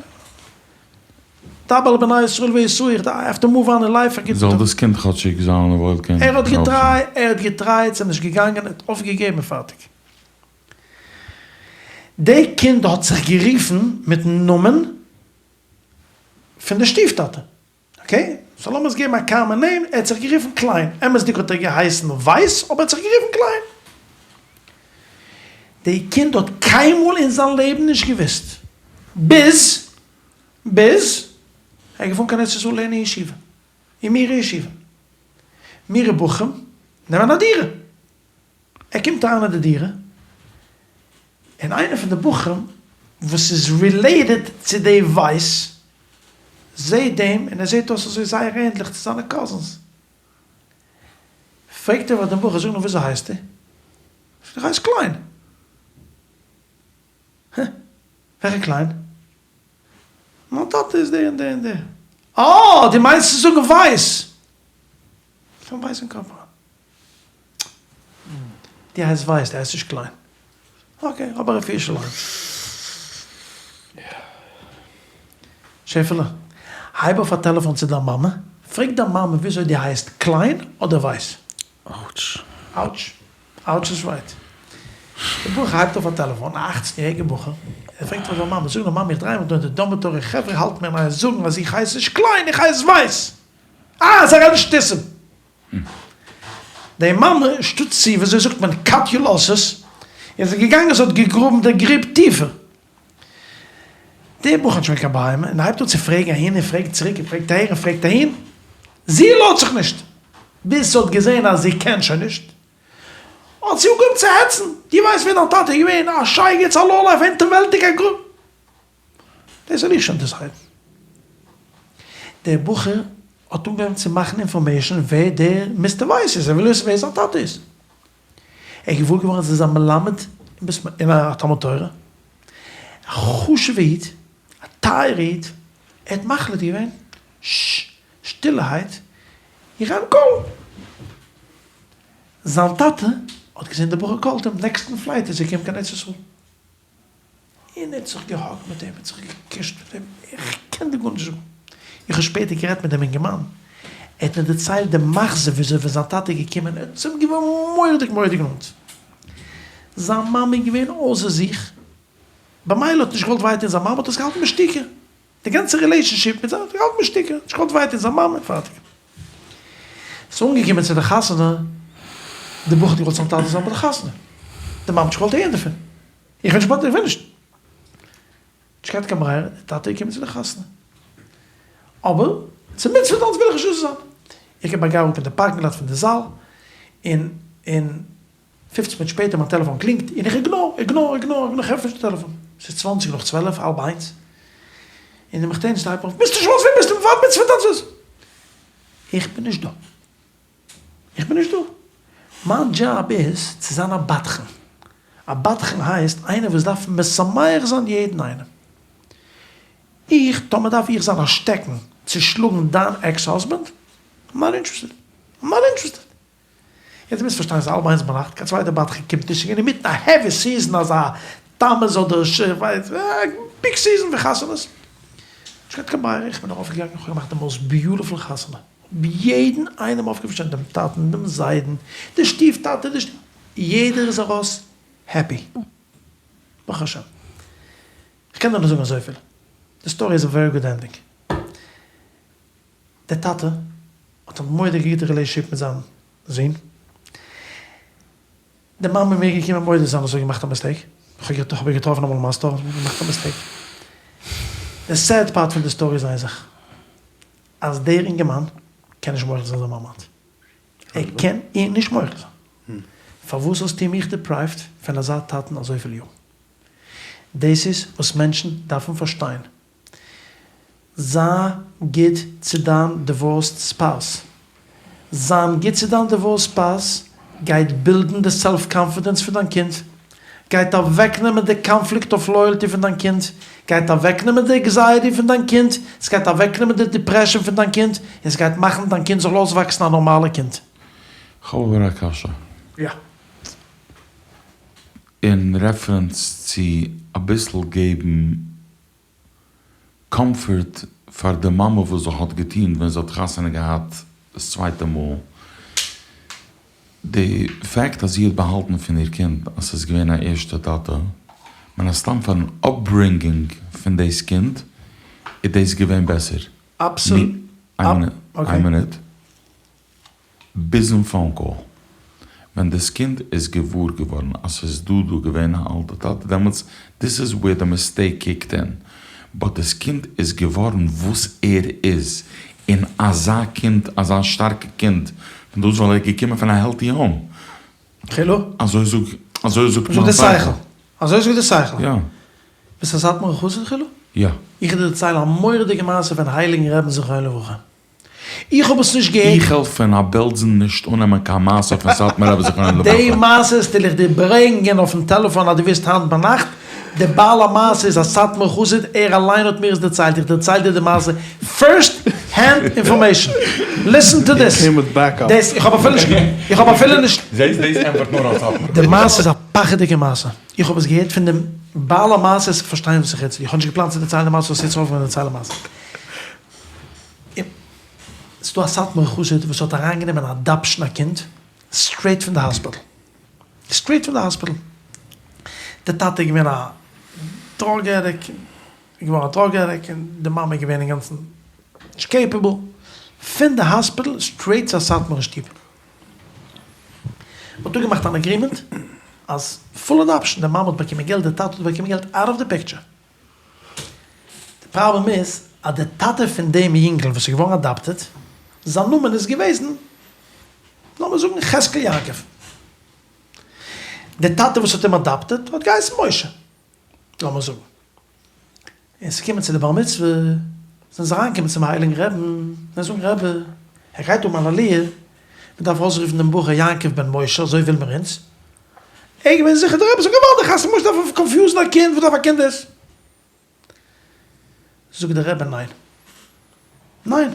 דבר אל בני ישראל ויסעו, איך איי העוו טו מאוו אן אין לייף. זאל דאס קינד כאטשיג זיין א וואויל קינד. ער האט געטרייט, ער האט געטרייט, ס'איז נישט געגאנגען, ער האט אויפגעגעבן און פארטיג. די קינד האט זיך גערופן מיטן נאמען פון די שטיף טאטע. אקעי, סאו לאמיר עס געבן א קאמען נעים, ער האט זיך גערופן קליין, אמת'דיג האט ער געהייסן ווייס אבער ער האט זיך גערופן קליין. די קינד האט קיינמאל אין זיין לעבן נישט געוואוסט, ביז ביז ער איז געפארן קיין ארץ ישראל לערנען אין ישיבה, אין מיר'ע ישיבה. מיר'ע בחורים נעמען א דירה. ער קומט אריין אין די דירה, און איינער פון די בחורים וואס איז רילעיטעד צו די ווייס, זעהט דעם און ער זעהט אויס אזוי זייער ענדליך צו זיינע קאזינס, פרעגט ער דעם בחור, זאג נאר וויאזוי הייסטו? זאגט ער איך הייס קליין. הע? וועלכע קליין? מיין טאטע איז דער און דער און דער. אה, דו מיינסט צו זאגן ווייס? פון ווייס אין קאפ אריין. דו הייסט ווייס, דו הייסט נישט קליין. אקעי, האב א רפואה שלימה. שעפעלע, הייב אויף א טעלעפאן צו דיין מאמע, פרעג דיין מאמע וויאזוי דו הייסט, קליין אדער ווייס? אוטש. אוטש. אוטש איז רייט. דער בחור הייבט אויף א טעלעפאן, א אכצן יעריגער בחור, ער פרעגט פאר זיין מאמע, זאג נאר מאמי איך דריי מיך דא אין די דארמעטארי, חברה האלטן מיר אין איין זאגן אז איך הייס נישט קליין, איך הייס ווייס! אה, זיי רעדן שטותים! די מאמע שטאט צו, וויאזוי זאגט מען, קאט יור לאסעס, און ס'איז געגאנגען ס'האט געגראבן די גריב טיפער. דער בחור איז נישט געווען קיין בהמה און הייבט אן צו פרעגן אהין און פרעגט צוריק און פרעגט אהער און פרעגט אהין, זי לאזט זיך נישט, ביז זי האט געזען אז זי קען שוין נישט, האט זי אנגעהויבן צו העצן, דו ווייסט ווער דיין טאטע איז געווען? א שייגעץ, א לאו-לייף, הינטערווועלטיג, א גרוב. דאס זאל איך שוין דיסיידן. דער בחור האט אנגעהויבן צו מאכן אינפארמעישן ווער דער מיסטער ווייס איז, ער וויל וויסן ווער זיין טאטע איז. ער איז געוואר געווארן אז ער איז א מלמד אין א תלמוד תורה, א חשוב'ע איד, א טייערע איד, ער האט מחליט געווען, ש שטילערהייט, איך גיי אים קאלן. זיין טאטע האט געזען דער בחור קאלט אים, נעקסטן פלייט איז ער געקומען קיין ארץ ישראל. און ער האט זיך געהאגט מיט אים, ער האט זיך געקושט מיט אים, איך קען דיר גארנישט זאגן. איך האב שפעטער גערעדט מיט דעם אינגערמאן, ער האט מיר דערציילט די מחזה וויאזוי ווען זיין טאטע איז געקומען, ער איז צו אים געווארן מורא'דיג מורא'דיג נאנט. זיין מאמע איז געווען אויסער זיך, במילא האט נישט געוואלט וויי טון זיין מאמע, האט עס געהאלטן בשתיקה. די גאנצע רילעישאנשיפ מיט זיי האט ער געהאלטן בשתיקה, נישט געוואלט וויי טון זיין מאמע און פארטיג. ס'איז אנגעקומען צו די חתונה, די בחור האט געוואלט זיין טאטע זאל זיין ביי די חתונה, די מאמע האט נישט געוואלט הערן דערפון, איך וויל נישט, איך וויל נישט. נישט געהאט קיין ברירה, די טאטע איז געקומען צו די חתונה. אבער צום מצוה טאנץ וויל איך נישט דא זיין. איך גיב א גיי אראפ אין די פארקינג לאט פון די זאל, און און פופצן מינוט שפעטער מיין טעלעפאן קלינגט, און איך איגנאר, איגנאר, איגנאר, איגנאר, איך ענטפער נישט די טעלעפאן. ס'איז צוואנציג נאך צוועלף, האלב איינס, און די מחותנת'טע הייבט אויף, מיסטער שווארץ ווי ביסטו? מ'ווארט מצוה טאנץ! איך בין נישט דא. איך בין נישט דא. מיין דזשאב איז צו זיין א בדחן. א בדחן הייסט איינער וואס דארף משמח זיין יעדן איינעם. איך, טאמער דארף איך זיין א שטעקן צו שלאגן דיין עקס האזבענד, איים נאט אינטערעסטעד. איים נאט אינטערעסטעד. יעצט דו מוזט פארשטיין ס'איז האלב איינס ביינאכט, קיין צווייטער בדחן קומט נישט, ס'איז געווען אינמיטן א העווי סיזען אזא תמוז אדער כ'ווייס, ביג סיזען פון חתונות. נישט געהאט קיין ברירה, איך בין ארויפגעגאנגען, כ'האב געמאכט די מאוסט ביוטיפול חתונה. יעדן איינעם אויפגעשטעלט, דעם טאטן, דעם זיידן, די שטיף טאטע, די שטיף, יעדער איז ארויס העפי, ברוך השם. כ'קען דיר נאר זאגן אזויפיל, די סטארי איז א ווערי גוד ענדינג. דער טאטע האט א מורא'דיגע גוטע רילעישאנשיפ מיט זיין זון. די מאמע איז מיר געקומען מודה זיין אז זי האט געמאכט א מיסטעיק, כ'האב איר געטראפן אמאל אין מיין סטאר, זי האט געמאכט א מיסטעיק. די סעד פארט פון די סטארי איז איין זאך. אז דער אינגערמאן קען נישט מוחל זיין זיין מאמע היינט. ער קען איר נישט מוחל זיין. פארוואס האסטו מיך דעפרייווט פון אזא טאטן אזויפיל יאר? דאס איז וואס מענטשן דארפן פארשטיין. זיי גוט צו דיין דיווארסד ספאוס. זיין גוט צו דיין דיווארסד ספאוס גייט בילדן די סעלף קאנפידענס פון דיין קינד, גייט אוועקנעמען די קאנפליקט אוו לויעלטי פון דיין קינד, גייט אוועקנעמען די ענקזייעטי פון דיין קינד, ס'גייט אוועקנעמען די דיפרעשאן פון דיין קינד, און ס'גייט מאכן דיין קינד זאל אויסוואקסן א נארמאלע קינד. כ'האב אבער א קשיא. יא. אין רעפרענס צו אביסל געבן קאמפארט פאר די מאמע וואס זי האט געטון ווען זי האט חתונה געהאט דאס צווייטע מאל, די פאקט אז זי האט באהאלטן פון איר קינד אז ס'איז געווען א ערשטע טאטע, מן הסתם פארן אפברינגינג פון דאס קינד איז דאס געווען בעסער. איין מינוט. ביזן פאון קאל ווען דאס קינד איז געוואר געווארן אז ס'איז דא דא געווען א אלטע טאטע דעמאלטס דיס איז וועיר די מיסטעיק קיקט אין באט דאס קינד איז געווארן וואס ער איז און אזא קינד אזא שטארקע קינד פון דאס ווייל ער איז געקומען פון א העלטי האום חילו? אזוי זאג אזוי זאגט מיין שכל. אזוי זאגט די שכל. יא. ביסט א סאטמארער חסיד חילו? יא. איך וועל דיר דערציילן א מורא'דיגע מעשה פון הייליגן רעבן זכרונו לברכה. איך האב עס נישט געהערט. איך וועל פון א בעלזן נישט אננעמען קיין מעשה פון סאטמאר רבי זכרונו לברכה. די מעשה וועל איך דיר ברענגען אויפן טעלעפאן אז דו ווילסט היינט ביינאכט, די בעל המעשה איז א סאטמאר חסיד, ער אליין האט מיר עס דערציילט, איך דערצייל דיר די מעשה פירסט הענד אינפארמעישאן, ליסען טו דיס, דאס איך האב אפילו נישט, איך האב אפילו נישט. זעסט דאס ענטפערט נאר א סאטמאר. די מעשה איז א פחד'יגע מעשה, איך האב עס געהערט פון דעם בעל המעשה, וועסט פארשטיין וואס איך רעד צו דיר, איך האב נישט געפלאנט צו דערציילן די מעשה, וואס יעצט אויף ווען איך דערצייל די מעשה. ס'איז דא א סאטמארע חסיד וואס האט אריינגענומען אדאפשן א קינד סטרעיט פון די האספיטל, סטרעיט פון די האספיטל, די טאטע איז געווען א דראג עדיקט, איז געווארן א דראג עדיקט, און די מאמע איז געווען אינגאנצן נישט קעיפעבל, פון די האספיטל סטרעיט צו א סאטמארע שטוב, מ'האט אפגעמאכט אן אגרימענט. אז פול אדאפשן, די מאמע האט באקומען געלט, די טאטע האט באקומען געלט, אאוט אוו די פיקטשער. די פראבלעם איז אז די טאטע פון דעם יונגל וואס איז געווארן אדאפטעד, זיין נאמען איז געוועזן, לאמיר זאגן חזקאל יעקב. די טאטע וואס האט אים אדאפטעד האט געהייסן משה, לאמיר זאגן. און ס'איז געקומען צו די בר מצוה, זענען זיי אריינגעקומען צום הייליגן רעבן, און זאגן רבי, ער גייט האבן אן עליה, מ'דארף אויסרופן דעם בחור יעקב בן משה, אזוי וויל מיר אונז. ער איז געווען זיכער, דער רבי זאגט געוואלד, חס ושלום דארף קאנפיוזן א קינד, וואס דארף א קינד דאס? זאגט דער רבי ניין, ניין,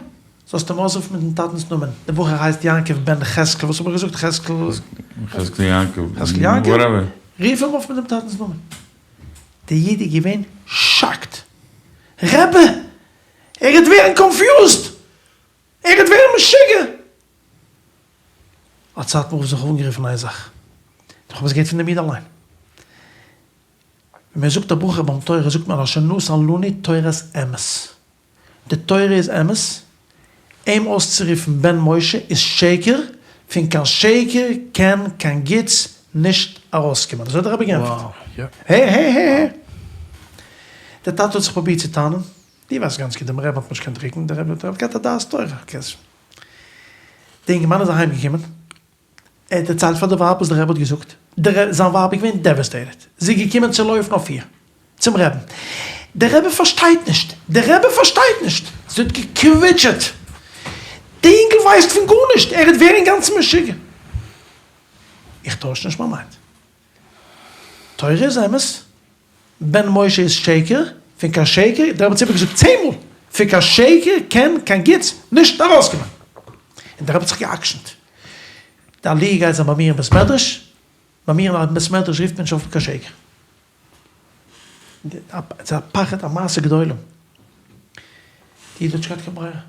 זאלסט אים אויסרופן מיטן טאטנ'ס נאמען, דער בחור הייסט יעקב בן חזקאל, וואס האב איך געזאגט חזקאל? חזקאל יעקב, חזקאל יעקב, רוף אים אויף מיט דעם טאטנ'ס נאמען. דער איד איז געווען שאקט, רבי, ער גייט ווערן קאנפיוזד, ער גייט ווערן משוגע! האט סאטמאר רב זיך אנגערופן איין זאך, איך האב עס געהערט פון דעם איד אליין, ווען מען זאגט א ברכה ביים תורה זאגט מען אשר נתן לנו תורת אמת, די תורה איז אמת, אים אויסצורופן בן משה איז שקר, פון קיין שקר קען קיין גוטס נישט ארויסקומען, אזוי האט דער רבי געענטפערט. הער הער הער הער. דער טאטע האט זיך פרובירט צו טענה'ן, דו ווייסט גאנץ גוט דעם רבי האט מען נישט געקענט רוקן, דער רבי האט געהאט א דעת תורה, דער אינגערמאן איז אהיים געקומען, ער האט דערציילט פאר די ווייב וואס דער רבי האט געזאגט, זיין ווייב איז געווען דעוועסטעיטעד, זי איז געקומען צו לויפן אויף איר, צום רעבן, דער רבי פארשטייט נישט, דער רבי פארשטייט נישט, זי האט געקוויטשעט, די אינגל ווייסט פון גארנישט, ער וועט ווערן אינגאנצן משוגע, איך טויש נישט מיין מיינד, תורה איז אמת, בן משה איז שקר, פון קיין שקר, דער רבי האט עס איבערגעזאגט צען מאל, פון קיין שקר קען קיין גוטס נישט ארויסקומען. און דער רבי האט זיך גע'עקשנ'ט, די עליה גייט זיין ביי מיר אין בית מדרש, ביי מיר אין בית מדרש רופט מען נישט אויף קיין שקר. ס'איז א פחד א מעשה גדולים. די איד האט נישט געהאט קיין ברירה.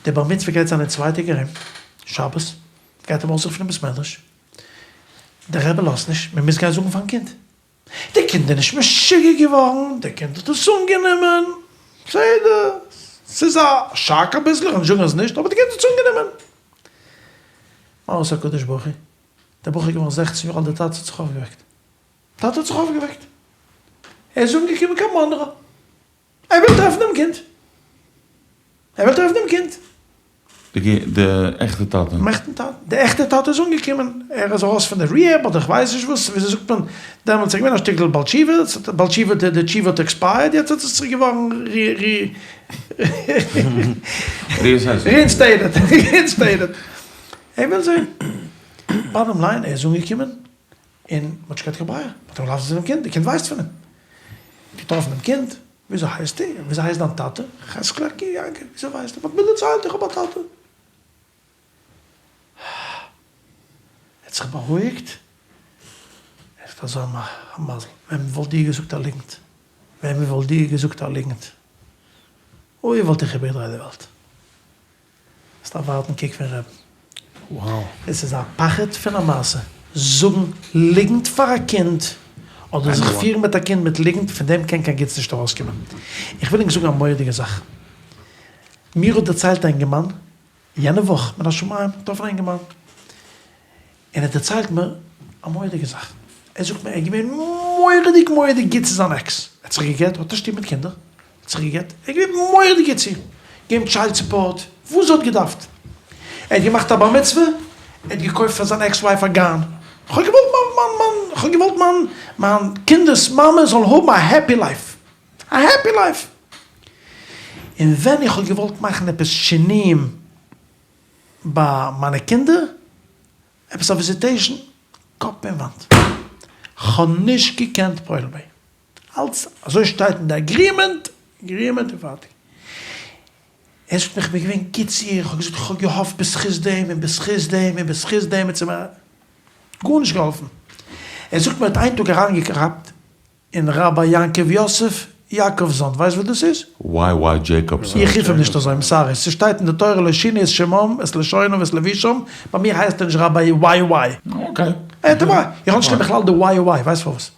די בר מצוה גייט זיין אין צוויי טעג ארום, שבת, גייט אים אויסרופן אין בית מדרש, דער רבי לאזט נישט, מען מוז גיין זאגן פארן קינד. די קינד איז נישט משוגע געווארן, די קינד האט עס אנגענומען, בסדר, ס'איז א שאק אביסל, איך וועל נישט זאגן אז נישט, אבער די קינד האט עס אנגענומען. מה עשה הקדוש ברוך הוא? דער בחור איז געווארן זעכצן יאר אלט, דער טאטע האט זיך אויפגעוועקט, טאטע האט זיך אויפגעוועקט, ער איז אנגעקומען קיין מאנרא, ער וויל טרעפן דעם קינד. ער וויל טרעפן דעם קינד. די עכטע טאטע. דעם עכטן טאטע. די עכטע טאטע איז אנגעקומען. ער איז ארויס פון די ריהעב אדער כ'ווייס נישט וואס, וויאזוי זאגט מען, דעמאלטס איז ער געווען א שטיקל בעל תשובה, בעל תשובה די תשובה האט עקספייערט, יעצט האט עס צוריק געווארן רי ריאינסטעיטעד. ריאינסטעיטעד. ער וויל זען. באטאם ליין, ער איז אנגעקומען. און מ'האט נישט געהאט קיין ברירה, מ'האט אים געלאזט זען דעם קינד, די קינד ווייסט פון אים. געטראפן דעם קינד, וויאזוי הייסטו? וויאזוי הייסט דיין טאטע? חזקאל יעקב, וויאזוי ווייסטו? מ'האט מיר דערציילט איך האב א טאטע. ער האט זיך בארואיגט, ער האט אזא מזל, ווען מ'וואלט דיר געזאגט א ליגנט, ווען מ'וואלט דיר געזאגט א ליגנט, אוי וואלט איך איבערגעדרייט די וועלט. האסט א ווייטן קוק פון רעבן. עס איז א פחד פון א מעשה. זאגן ליגנט פאר א קינד, אדער זיך פירן מיט א קינד מיט ליגנט, פון דעם קען קיין גוטס נישט ארויסקומען. איך וויל ענק זאגן א מורא'דיגע זאך. מיר האט דערציילט א אינגערמאן, יענע וואך, מן השמים, געטראפן א אינגערמאן, און ער דערציילט מיר א מורא'דיגע זאך. ער זאגט מיר ער איז געווען מורא'דיג מורא'דיג גוט צו זיין עקס. ער האט זיך גע'גט, האט א שטוב מיט קינדער, האט זיך גע'גט, ער איז געווען מורא'דיג גוט צו איר, געגעבן טשיילד סופארט, וואס זי האט געדארפט. ער האט געמאכט א בר מצוה, ער האט געקויפט פאר זיין עקס ווייף א גאן. כ'האב געוואלט מיין מיין מיין כ'האב געוואלט מיין מיין קינדער'ס מאמע זאל האבן א העפי לייף. א העפי לייף. און ווען איך האב געוואלט מאכן עפעס שינויים ביי מיינע קינדער עפעס א וויזיטעישן, קאפ אין וואנט. כ'האב נישט געקענט פועל'ן ביי איר. אלץ אזוי שטייט אין די אגרימענט, אגרימענט און פארטיג. ער זאגט מיר כ'בין געווען גוט צו איר, כ'האב געזאגט כ'האב געהאפט בזכות דעם און בזכות דעם און בזכות דעם האט זי מיר גארנישט געהאלפן. ער זאגט מיר ער האט איין טאג אריינגעכאפט אין ראביי יעקב יוסף יאקאבסאן, ווייסט ווער דאס איז? וויי וויי דזשעיקאבסאן? איך רוף אים נישט אזוי, איים סארי, ס'שטייט אין די תורה לא שינו את שמם את לשונם ואת לבושם, ביי מיר הייסט ער נישט ראביי וויי וויי. אקעי. איך האב נישט ליב בכלל די וויי וויי, ווייסט פארוואס?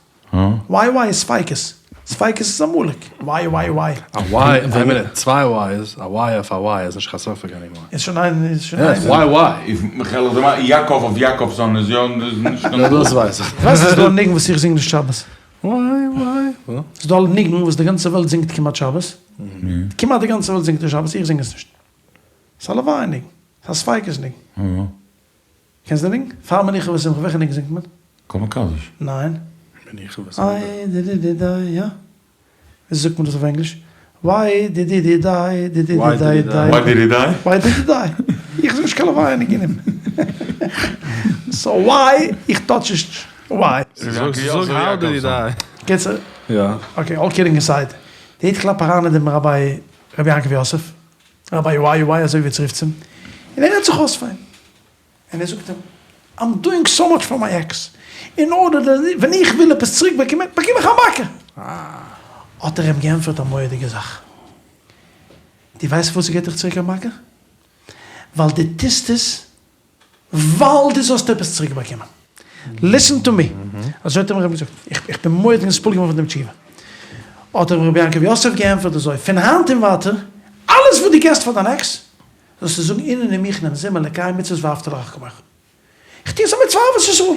וויי וויי איז ספיקות. ספיקות איז עמלק. וויי וויי וויי. א וויי, איין מינוט, צוויי וויי'ס, א וויי אויף א וויי איז נישט קיין ספק ענימאר. איז שוין איין, איז שוין איין. וויי וויי. יעקב אויף יעקבסאן איז יא נישט קיין. דאס ווייס איך. ווייסט ס'איז דא א ניגון וואס איך זינג נישט שבת? וויי וויי. וואס? ס'איז דא א ניגון וואס די גאנצע וועלט זינגט כמעט שבת. כמעט די גאנצע וועלט זינגט עס שבת, איך זינג עס נישט. ס'איז א לוויה ניגון. ס'איז א ספיקות ניגון. קענסט די ניגון? פאר מנוחה ושמחה וועלכע ניגון זינגט מען? כל מקדש. ניין. מנוחה ושמחה. איי די די די דיי יא? וויאזוי זאגט מען דאס אויף ענגליש? וויי די די די דיי די די די דיי דיי. וויי די די דיי? וויי די די דיי. איך זינג נישט קיין לוויה ניגונים. סאו וויי איך טאטש נישט וויי. זאג האו דיד הי דיי? קיצור. יא. אקעי אלל קידינג אסייד. די איד קלאפט אריין אין דעם ראביי רבי יעקב יוסף. ראביי וויי וויי אזוי ווי עטס רופטס אים. און ער רעדט זיך אויס פאר אים. און ער זאגט אים, איים דואינג סאו מאטש פאר מיי עקס, אין ארדער דעט ווען איך וויל עפעס צוריק באקומען, באקום איך א מכה! האט ער אים געענטפערט א מורא'דיגע זאך, דו ווייסט פארוואס ער געט דיך צוריק א מכה? ווייל דו טוסט עס ווייל דו זאלסט עפעס צוריק באקומען. ליסען טו מי, אזוי האט אים רבי געזאגט, איך בין מורא'דיג נתפעל געווארן פון דעם תשובה. האט אים רבי יעקב יוסף געענטפערט אזוי, פון היינט און ווייטער, אלעס וואס דו געסט פאר דיין עקס, זאלסטו זאגן הנני מוכן ומזומן לקיים מצוות ואהבת לרעך כמוך. איך טו עס א מצוה אהבת ישראל,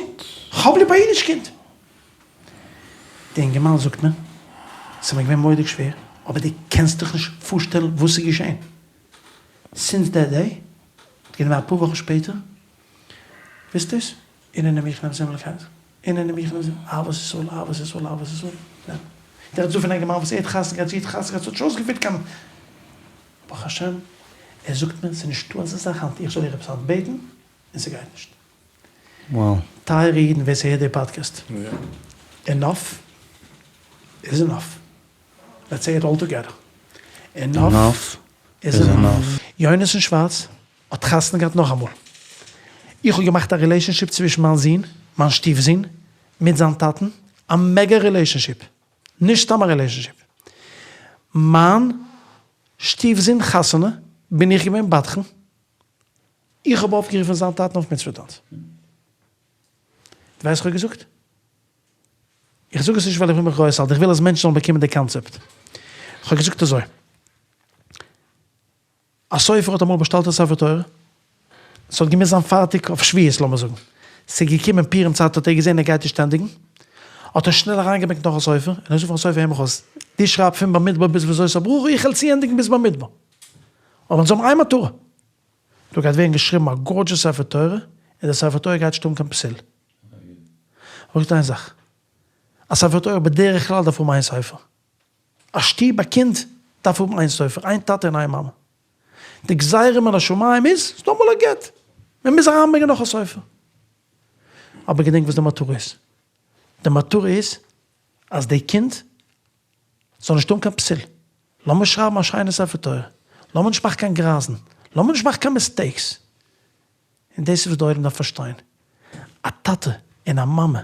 כ'האב ליב א אידיש קינד. די אינגערמאן זאגט מיר, ס'איז מיר געווען מורא'דיג שווער, אבער דו קענסט דיך נישט פארשטעלן וואס איז געשען סינס דעט דעי, האט גענומען אפאר וואכן שפעטער, ווייסט דאס, הנני מוכן ומזומן לקיים מצוות, הנני מוכן ומזומן, אהבת ישראל, אהבת ישראל, אהבת ישראל, ניין. דער רעדט דא פון א אינגערמאן וואס ער האט חתונה געהאט, זי האט חתונה געהאט, ס'האט נישט אויסגעפירט קיין. ברוך השם, ער זאגט מיר ס'איז נישטא אזא זאך היינט איך זאל איר עפעס היינט בעטן און ס'גייט נישט. טייערע אידן ווער ס'הערט די פאדקעסט, אינאף איז אינאף, לעטס סעי איט אלל טוגעדער, אינאף איז אינאף. יונתן שווארץ האט חתונה געהאט נאכאמאל. איך האב געמאכט א רילעישאנשיפ צווישן מיין זון, מיין שטיף זון, מיט זיין טאטן, א מעגא רילעישאנשיפ. נישט סתם א רילעישאנשיפ. מיין שטיף זון חתונה בין איך געווען בדחן, איך האב אויפגערופן זיין טאטן אויף מצוה טאנץ. דו ווייסט וואס איך האב געזאגט? איך זאג עס נישט ווייל איך וויל מיך גרויס האלטן, איך וויל אז מענטשן זאלן באקומען די קאנצעפט. איך האב געזאגט אזוי. א סופר האט אמאל באשטעלט א ספר תורה, ס'האט געמוזט זיין פארטיג אויף שבועות לאמיר זאגן, ס'איז געקומען פורים צייט האט ער געזען ער גייט נישט ענדיגן, האט ער שנעל אריינגעברענגט נאך א סופר, און ער זאגט פארן סופר הער מיך אויס, דו שרייב פון במדבר ביז וזאת הברכה, איך וועל צוענדיגן ביז במדבר. אבער אונז האבן איין מטרה, דא גייט ווערן געשריבן א גארדזשעס ספר תורה, און דער ספר תורה גייט נישט האבן קיין פסול. אבער איין זאך, א ספר תורה בדרך כלל דארף האבן איין סופר. א שטוב, א קינד, דארף האבן איין סופר, איין טאטע און איין מאמע. די גזירה מן השמים איז, ס'דא אמאל א גט, מען מוז אריינברענגען נאך א סופר. אבער געדענק וואס די מטרה איז. די מטרה איז אז די קינד זאל נישט האבן קיין פסול. לאמיר שרייבן א שיינע ספר תורה, לאמיר נישט מאכן קיין גרייזן, לאמיר נישט מאכן קיין מיסטעיקס. און דאס איז וואס די עולם דארף פארשטיין, א טאטע און א מאמע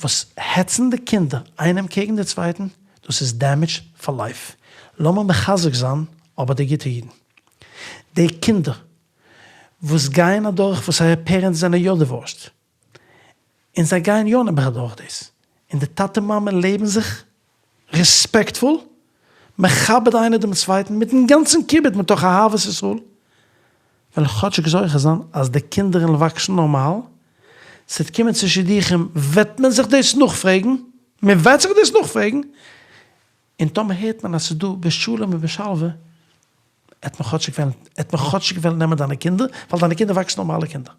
וואס העצן די קינדער איינעם קעגן די צווייטן, דאס איז דעמעדזש פאר לייף. לאמיר מחזק זיין אבער די גוטע אידן, די קינדער וואס גייען אדורך וואס זייער פערענטס זענען יא דיווארסד, און זיי גייען יא נעבעך אדורך דאס, און די טאטע מאמע לעבן זיך רעספעקטפול, מכבד איינער דעם צווייטן מיטן גאנצן כיבוד מתוך אהבת ישראל, וועלן כאטשיג זוכה זיין אז די קינדער וועלן וואקסן נארמאל, ס'וועט קומען צו שידוכים וועט מען זיך דאס נאכפרעגן, מען וועט זיך דאס נאכפרעגן, און טאמער הערט מען אז ס'איז דא בשלום ובשלווה, עט מען כאטשיג וועלן, עט מען כאטשיג וועלן נעמען דיינע קינדער, ווייל דיינע קינדער וואקסן נארמאלע קינדער.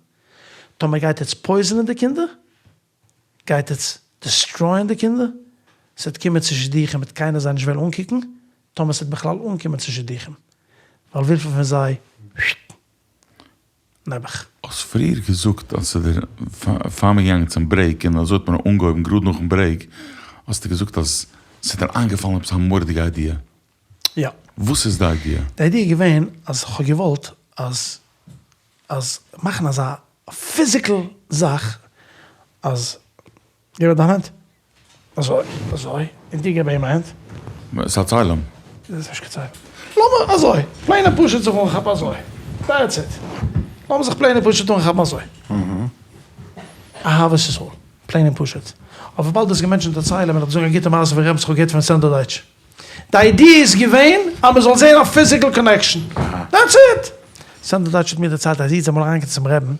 טאמער גייט עטס פויזענען די קינדער, גייט עטס דעסטרויען די קינדער, ס'וועט קומען צו שידוכים וועט קיינער זיי נישט וועלן אנקוקן, טאמער ס'וועט בכלל אנקומען צו שידוכים, ווייל וויפיל פון זיי נעבעך. האסט פריער געזאגט אז ס'איז דיר פאר מ'איז געגאנגען צום ברעיק און אזוי האט מען אנגעהויבן גראד נאכן ברעיק האסטו געזאגט אז ס'איז דיר איינגעפאלן עפעס א מורא'דיגע איידיע. יא. וואס איז די איידיע? די איידיע איז געווען אז כ'האב געוואלט אז אז מאכן אזא פיזיקל זאך אז געב מיר דיין האנט אזוי אזוי און דו געב אים א האנט. ס'איז א צלם. דאס איז נישט קיין צלם. לאמיר אזוי פלעין און פשוט זיך אנכאפן אזוי. דעטס איט. לאמיר זיך פלעין און פשוט אנכאפן אזוי. אהבת ישראל. פלעין און פשוט. אבער וויבאלד דו האסט געמענטשענט א צלם וועל איך זאגן א גוטע מעשה פון רבי'ן וואס כ'האב געהערט פון סענדער דייטש. די איידיע איז געווען אז מ'זאל זען א פיזיקל קאנעקשאן. דעטס איט! סענדער דייטש האט מיר דערציילט אז ער איז אמאל אריינגעקומען צום רבי'ן,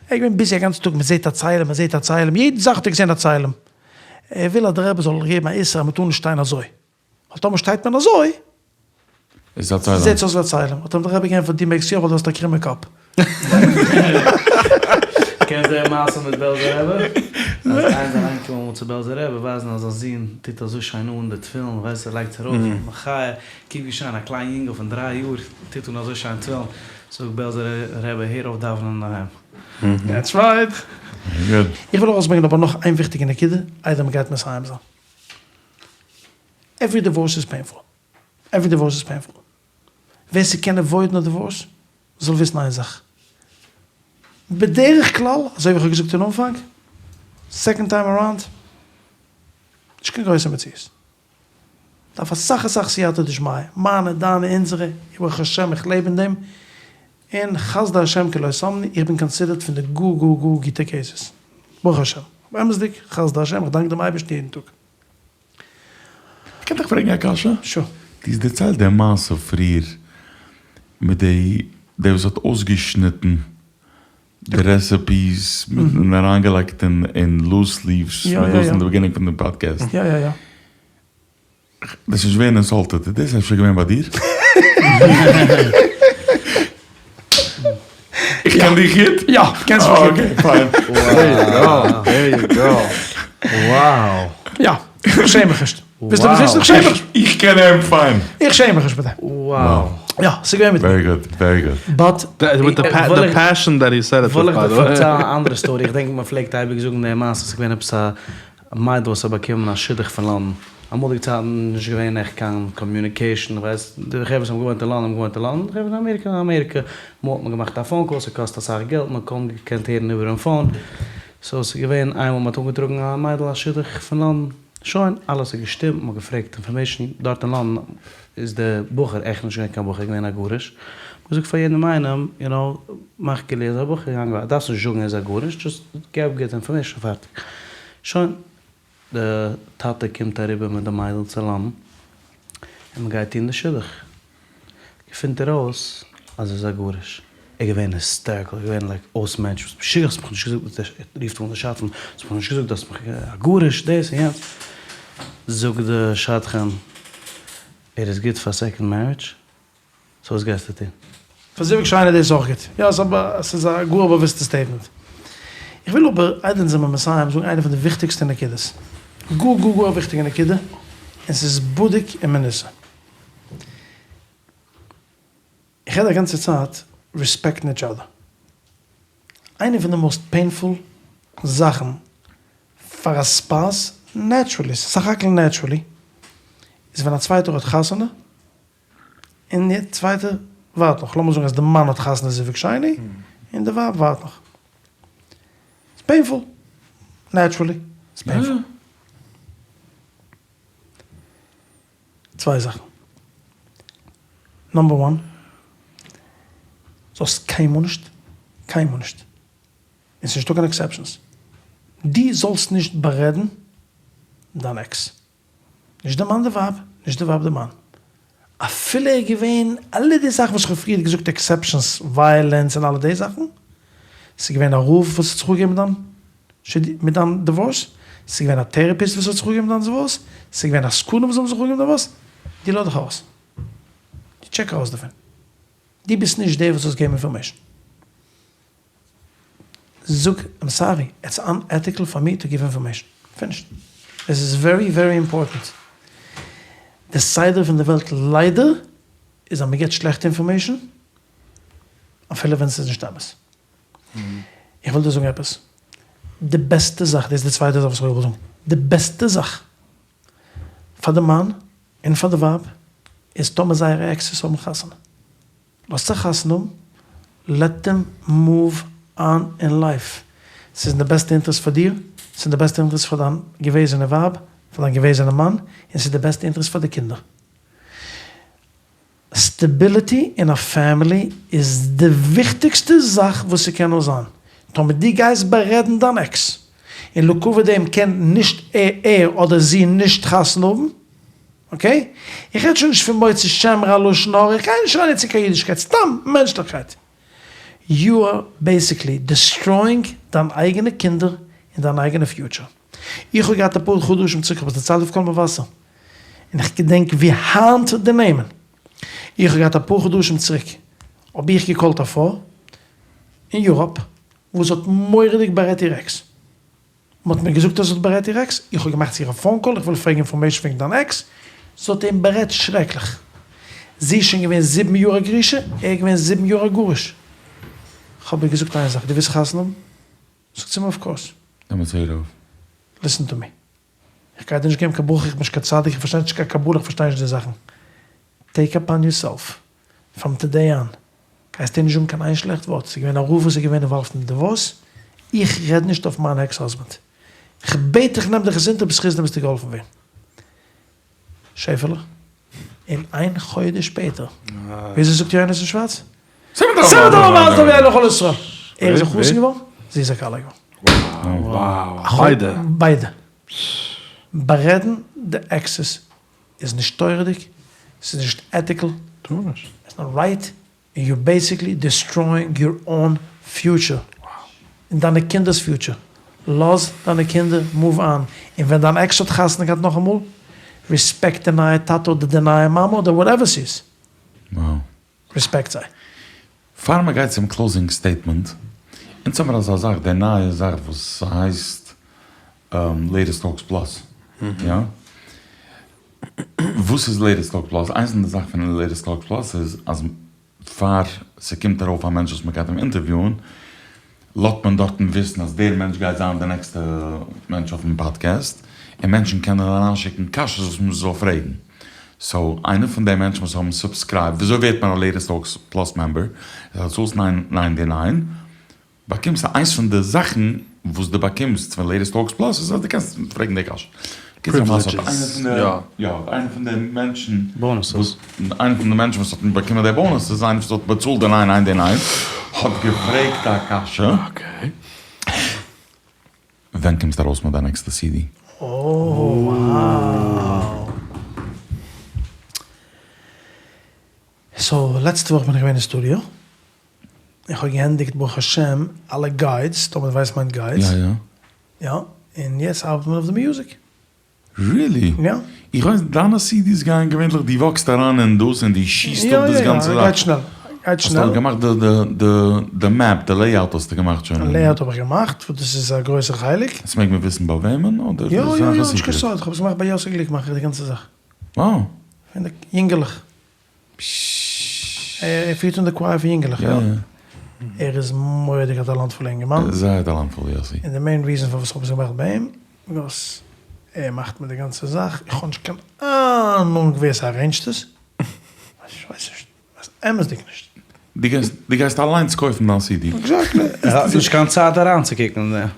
ער איז געווען ביזי א גאנצן טאג, מ'זעט א צלם, מ'זעט א צלם, יעדע זאך האט ער געזען א צלם. ער וויל אז דער רבי זאל געבן א איסור אז מ'טאר נישט שטיין אזוי. ווייל טאמער שטייט מען אזוי, איז א צלם. זעט עס אויס ווי א צלם. האט אים דער רבי געענטפערט, דו מעגסט יא ווייל דו האסט א קרומע קאפ. קענסט די מעשה מיט בעלזער רבי? אז איינער איז אריינגעקומען אמאל צו בעלזער רבי ווייזן אז זיין זון טוט אזוי שיין אן די תפילין, ווייסט ער לייגט עס ארויף, מחיה, קוק ווי שיין א קליין יונגעל פון דריי יאר טוט אן אזוי שיין תפילין, זאגט בעלזער רבי הער אויף דאווענען אינדערהיים. דעטס רייט. איך וויל ארויסברענגען אבער נאך איין וויכטיגע נקודה איידער מ'גייט מסיים זיין. עווערי דיווארס איז פעינפול. עווערי דיווארס איז פעינפול. ווער ס'קען עוואוידן א דיווארס זאל וויסן איין זאך. בדרך כלל, אזוי ווי איך האב געזאגט אין אנפאנג, סעקאנד טיים אראונד, נישט קיין גרויסע מציאות. דארף אסאך אסאך סייעתא דשמיא, מיינע, דיינע, אונזערע, איך ברוך השם איך לעב אין דעם, און חסדי השם כי לא תמנו, איך בין קאנסידערט פון די גאר גאר גאר גוטע קעיסעס. ברוך השם. אמת'דיג, חסדי השם, איך דאנק דעם אייבערשטן יעדן טאג. כ'קען דיך פרעגן א קשיא? שור. דו האסט דערציילט די מעשה פריער מיט די דער וואס האט אויסגעשניטן די רעסעפיס און אריינגעלייגט אין לוס ליווס מיט דאס אין די ביגינינג פון די פאדקעסט. יא יא יא. וועסט נישט ווערן אינסאלטעד, איז דאס אפשר געווען ביי דיר? איך קען דיך גוט? יא, קענסט מיך גוט. אקעי, פיין. דער יו גאו, דער יו גאו. וואו. יא, איך שעם מיך נישט. ווילסט עפעס וויסן? איך שעם מיך נישט. איך קען אים פיין. איך שעם מיך נישט מיט דעם. וואו. יא, ס'איז געווען מיט מיר. ווערי גוד, ווערי גוד. באט. וויט די פעשען דעט הי סעד איט וויל איך דיר פארציילן א אנדערע סטארי, איך דענק מ'פלעגט אייביג זאגן די מעשה, ס'איז געווען עפעס א מיידל וואס האט באקומען א שידוך פון לאנדאן, אמאליגע צייטן איז נישט געווען עכט קיין קאמיוניקעישן, איך ווייס די חברה וואס האבן געוואוינט אין לאנדאן האבן געוואוינט אין לאנדאן, די חברה אין אמעריקע אין אמעריקע, אמאל האט מען געמאכט א פאון קאל, ס'קאסט אסאך געלט, מ'האט קוים געקענט הערן איבערן פאון, סאו ס'איז געווען איינמאל מ'האט אנגעטראגן א מיידל א שידוך פון לאנדאן, שוין, אלעס איז געשטימט, מ'האט געפרעגט אינפארמעישן, דארט אין לאנדאן איז די בחור עכט נישט געווען קיין בחור, געווען א גרוש, מ'האט געזאגט פאר יעדעם איינעם, יו נאו, מאך כאילו ער איז א בחור, יונג, דארפסט נישט זאגן ער איז א גרוש, דזשאסט געב גוט אינפארמעישן פארטיג. שוין, די טאטע קומט אריבער מיט די מיידל צו לאנדאן, און מ'גייט טון די שידוך. געפינט ער אויס אז ער איז א גרוש. ער איז געווען היסטעריקל, ער איז געווען לייק אויס מענטש, ביסט משוגע האסט מיך נישט געזאגט, ער רופט אן די שדכן, האסט מיך נישט געזאגט האסט מיך א גרוש, דאס און יענץ. זאגט די שדכן, ער איז גוט פאר סעקאנד מערידזש, סאו וואס גייסטו טון? פאר זיווג שני איז דאס אויך גוט. יא, ס'איז א גאר באוואוסטע סטעיטמענט. איך וויל אבער, איידער אונז זעמיר מסיים, זאגן איינע פון די וויכטיגסטע נקודות. גאר גאר גאר א וויכטיגע נקודה, און ס'איז בדוק ומנוסה. איך רעד א גאנצע צייט רעספעקטן איטש אדער. איינע פון די מאסט פעינפול זאכן פאר א ספאוס, נעטשרעלי, ס'איז סך הכל נעטשרעלי, איז ווען א צווייטער האט חתונה, און די צווייטע ווארט נאך, לאמיר זאגן אז די מאן האט חתונה זיווג שני, און די ווייב ווארט נאך. ס'איז פעינפול. נעטשרעלי. ס'איז פעינפול. צוויי זאכן. נאמבער וואן, זאלסט קיינמאל נישט, קיינמאל נישט, און ס'איז נישטא קיין עקסעפשאנס, דו זאלסט נישט בארעדן דיין עקס. נישט די מאן די ווייב, נישט די ווייב די מאן. אפילו ער איז געווען אלע די זאכן וואס איך האב פריער געזאגט עקסעפשאנס, ווייעלענס און אלע די זאכן, ס'איז געווען א רב וואס האט זיך אפגעגעבן מיט דיין מיט דיין דיווארס, ס'איז געווען א טערעפיסט וואס האט זיך אפגעגעבן מיט דיין דיווארס, ס'איז געווען עסקנים וואס האבן זיך אפגעגעבן מיט דיין דיווארס, דו לאז דיך ארויס. דו טשעק ארויס דערפון. דו ביסט נישט דער וואס האסט געגעבן אינפארמעישן. זאג, איים סארי, איטס אנעטיקל פאר מי טו גיוו אינפארמעישן. פינישד. עס איז ווערי ווערי אימפארטענט. די סדר פון די וועלט ליידער איז אז מען גיבט שלעכטע אינפארמעישן אפילו ווען עס איז נישט אמת. איך וויל דיר זאגן עפעס. די בעסטע זאך, דאס איז די צווייטע זאך וואס איך וויל זאגן, די בעסטע זאך פאר די מאן און פאר די ווייב איז טאמער זייערע עקסעס האבן חתונה. לאזט זיי חתונה האבן, לעט דעם מאוו אן אין לייף, ס'איז אין די בעסטע אינטערעסט פאר דיר, ס'איז אין די בעסטע אינטערעסט פאר דיין געוועזענע ווייב, פאר דיין געוועזענע מאן, און ס'איז די בעסטע אינטערעסט פאר די קינדער. סטעביליטי אין א פעמילי איז די וויכטיגסטע זאך וואס ס'קען נאר זיין. טאמער דו גייסט בארעדן דיין עקס, און לכבוד דעם קען נישט ער אדער זי נישט חתונה האבן, אקעי? איך רעד שוין נישט פון מוציא שם רע לשון הרע, איך גיי נישט אריין יעצט אין קיין אידישקייט, סתם מענטשליכקייט. יו אר בעיסיקלי דעסטרויאינג דיין אייגענע קינדער און דיין אייגענע פיוטשער. איך האב געהאט אפאר חדשים צוריק, איך האב עס דערציילט אויף קול מבשר, און איך געדענק ווי היינט די נעמען. איך האב געהאט אפאר חדשים צוריק האב איך געקאלט א פרוי אין יוראפ וואס האט מורא'דיג בארעדט איר עקס. מען האט מיר געזאגט אז זי האט בארעדט איר עקס, איך האב געמאכט צו איר א פאון קאל, איך וויל פרעגן אינפארמעישן וועגן דיין עקס, זי האט אים בארעדט שרעקליך. זי איז שוין געווען זיבן יאר א גרושה, ער איז געווען זיבן יאר א גרוש. איך האב איר געזאגט איין זאך, דו ווילסט חתונה האבן? זאגט זי מיר אוו קאורס. דעמאלטס הער אויף. ליסן טו מי. איך גיי דיר נישט געבן קיין ברכה, איך בין נישט קיין צדיק, איך פארשטיי נישט קיין קבלה, איך פארשטיי נישט די זאכן. טעיק אפאן יור סעלף, פראם טודעי אן, גייסטו נישט זאגן קיין איין שלעכט ווארט, ס'איז געווען א רב וואס איז געווען אינוואלווד אין די דיווארס, איך רעד נישט אויף מיין עקס האזבענד, כ'בעט דיך נעם דיך עס אונטער בזכות דעם וועסטו געהאלפן ווערן. שעפעלע, און איין חודש שפעטער, וויאזוי זאגט יונתן שווארץ? סימן טוב ומזל טוב יהיה לכל ישראל! ער איז א חתן געווארן, זי איז א כלה געווארן. ביידע? ביידע. בארעדן די עקסעס איז נישט תורה'דיג, ס'איז נישט עטיקל, איטס נאט רייט, און יור בעיסיקלי דיסטרויאינג יור און פיוטשער, און דיינע קינדער'ס פיוטשער, לאז דיינע קינדער מאוו אן, און ווען דיין עקס האט חתונה געהאט נאכאמאל, ריספעקט די נייע טאטע אדער די נייע מאמע אדער וואטעווער ס'איז, ריספעקט זיי. פאר מ'גייט צום קלאוזינג סטעיטמענט, אונז האמיר אזא זאך, די נייע זאך וואס ס'הייסט לעיטעסט טאלקס פלאס, יא? וואס איז לעיטעסט טאלקס פלאס? איינס פון די זאכן פון לעיטעסט טאלקס פלאס איז אז פאר ס'קומט ארויף א מענטש וואס מ'גייט אים אינטערוויוען, לאזט מען דארטן וויסן אז דער מענטש גייט זיין די נעקסטע מענטש אויפן פאדקעסט, און מענטשן קענען אריינשיקן קשיות וואס מ'זאל פרעגן. סאו איינער פון די מענטשן וואס האבן סובסקרייבד, וויאזוי ווערט מען א לעיטעסט טאלקס פלאס מעמבער? איז אז דו צאלסט ניין ניינטי ניין, באקומסטו איינס פון די זאכן וואס דו באקומסט פון לעיטעסט טאלקס פלאס איז אז דו קענסט פרעגן די קשיא. קיצור למעשה האט איינער פון די יא האט איינער פון די מענטשן וואס איינער פון די מענטשן וואס האט באקומען די באנוס איז איינער וואס האט באצאלט די ניין ניינטי ניין האט געפרעגט א קשיא. ווען קומסטו ארויס מיט דיין נעקסטע סידי? אוי סאו לעצטע וואך בין איך געווען אין סטודיאו, איך האב געענדיגט ברוך השם אלע גיידס, טאמער דו ווייסט מיינט גיידס, יא יא. יא, און יעצט ארבעט מען אויף די מיוזיק. רילי? יא. איך ווייס דיינע סידיס גייען געווענליך דו וואקסט אריין אין דאס און דו שיסט אפ דאס גאנצע זאך. גייט שנעל. גייט שנעל. האסט געמאכט די די די מעפ די לעיאוט האסטו געמאכט שוין? די לעיאוט האב איך געמאכט וואס דאס איז א גרויסע חלק. עס מעג מען וויסן ביי וועמען אדער יא יא יא נישט קיין סוד איך האב עס געמאכט ביי יוסי גליק מאך איך די גאנצע זאך. וואו. פון די יונגעלעך. ער פירט אן די קווייער פון יונגעלעך יא? ער איז מורא'דיג א טאלאנטפולע אינגערמאן. זייער טאלאנטפול יוסי. און די מעין ריזען פארוואס איך האב עס געמאכט ביי אים, ביקאוס ער מאכט מיר די גאנצע זאך, איך האב נישט קיין אהנונג ווער ס'ארעינדזשט עס, איך ווייס נישט, איך ווייס אמת'דיג נישט. דו גייסט דו גייסט אליינס קויפן דיין סידי? עקזעקטלי. ער האט נישט קיין צייט אריינצוקוקן אין דעם.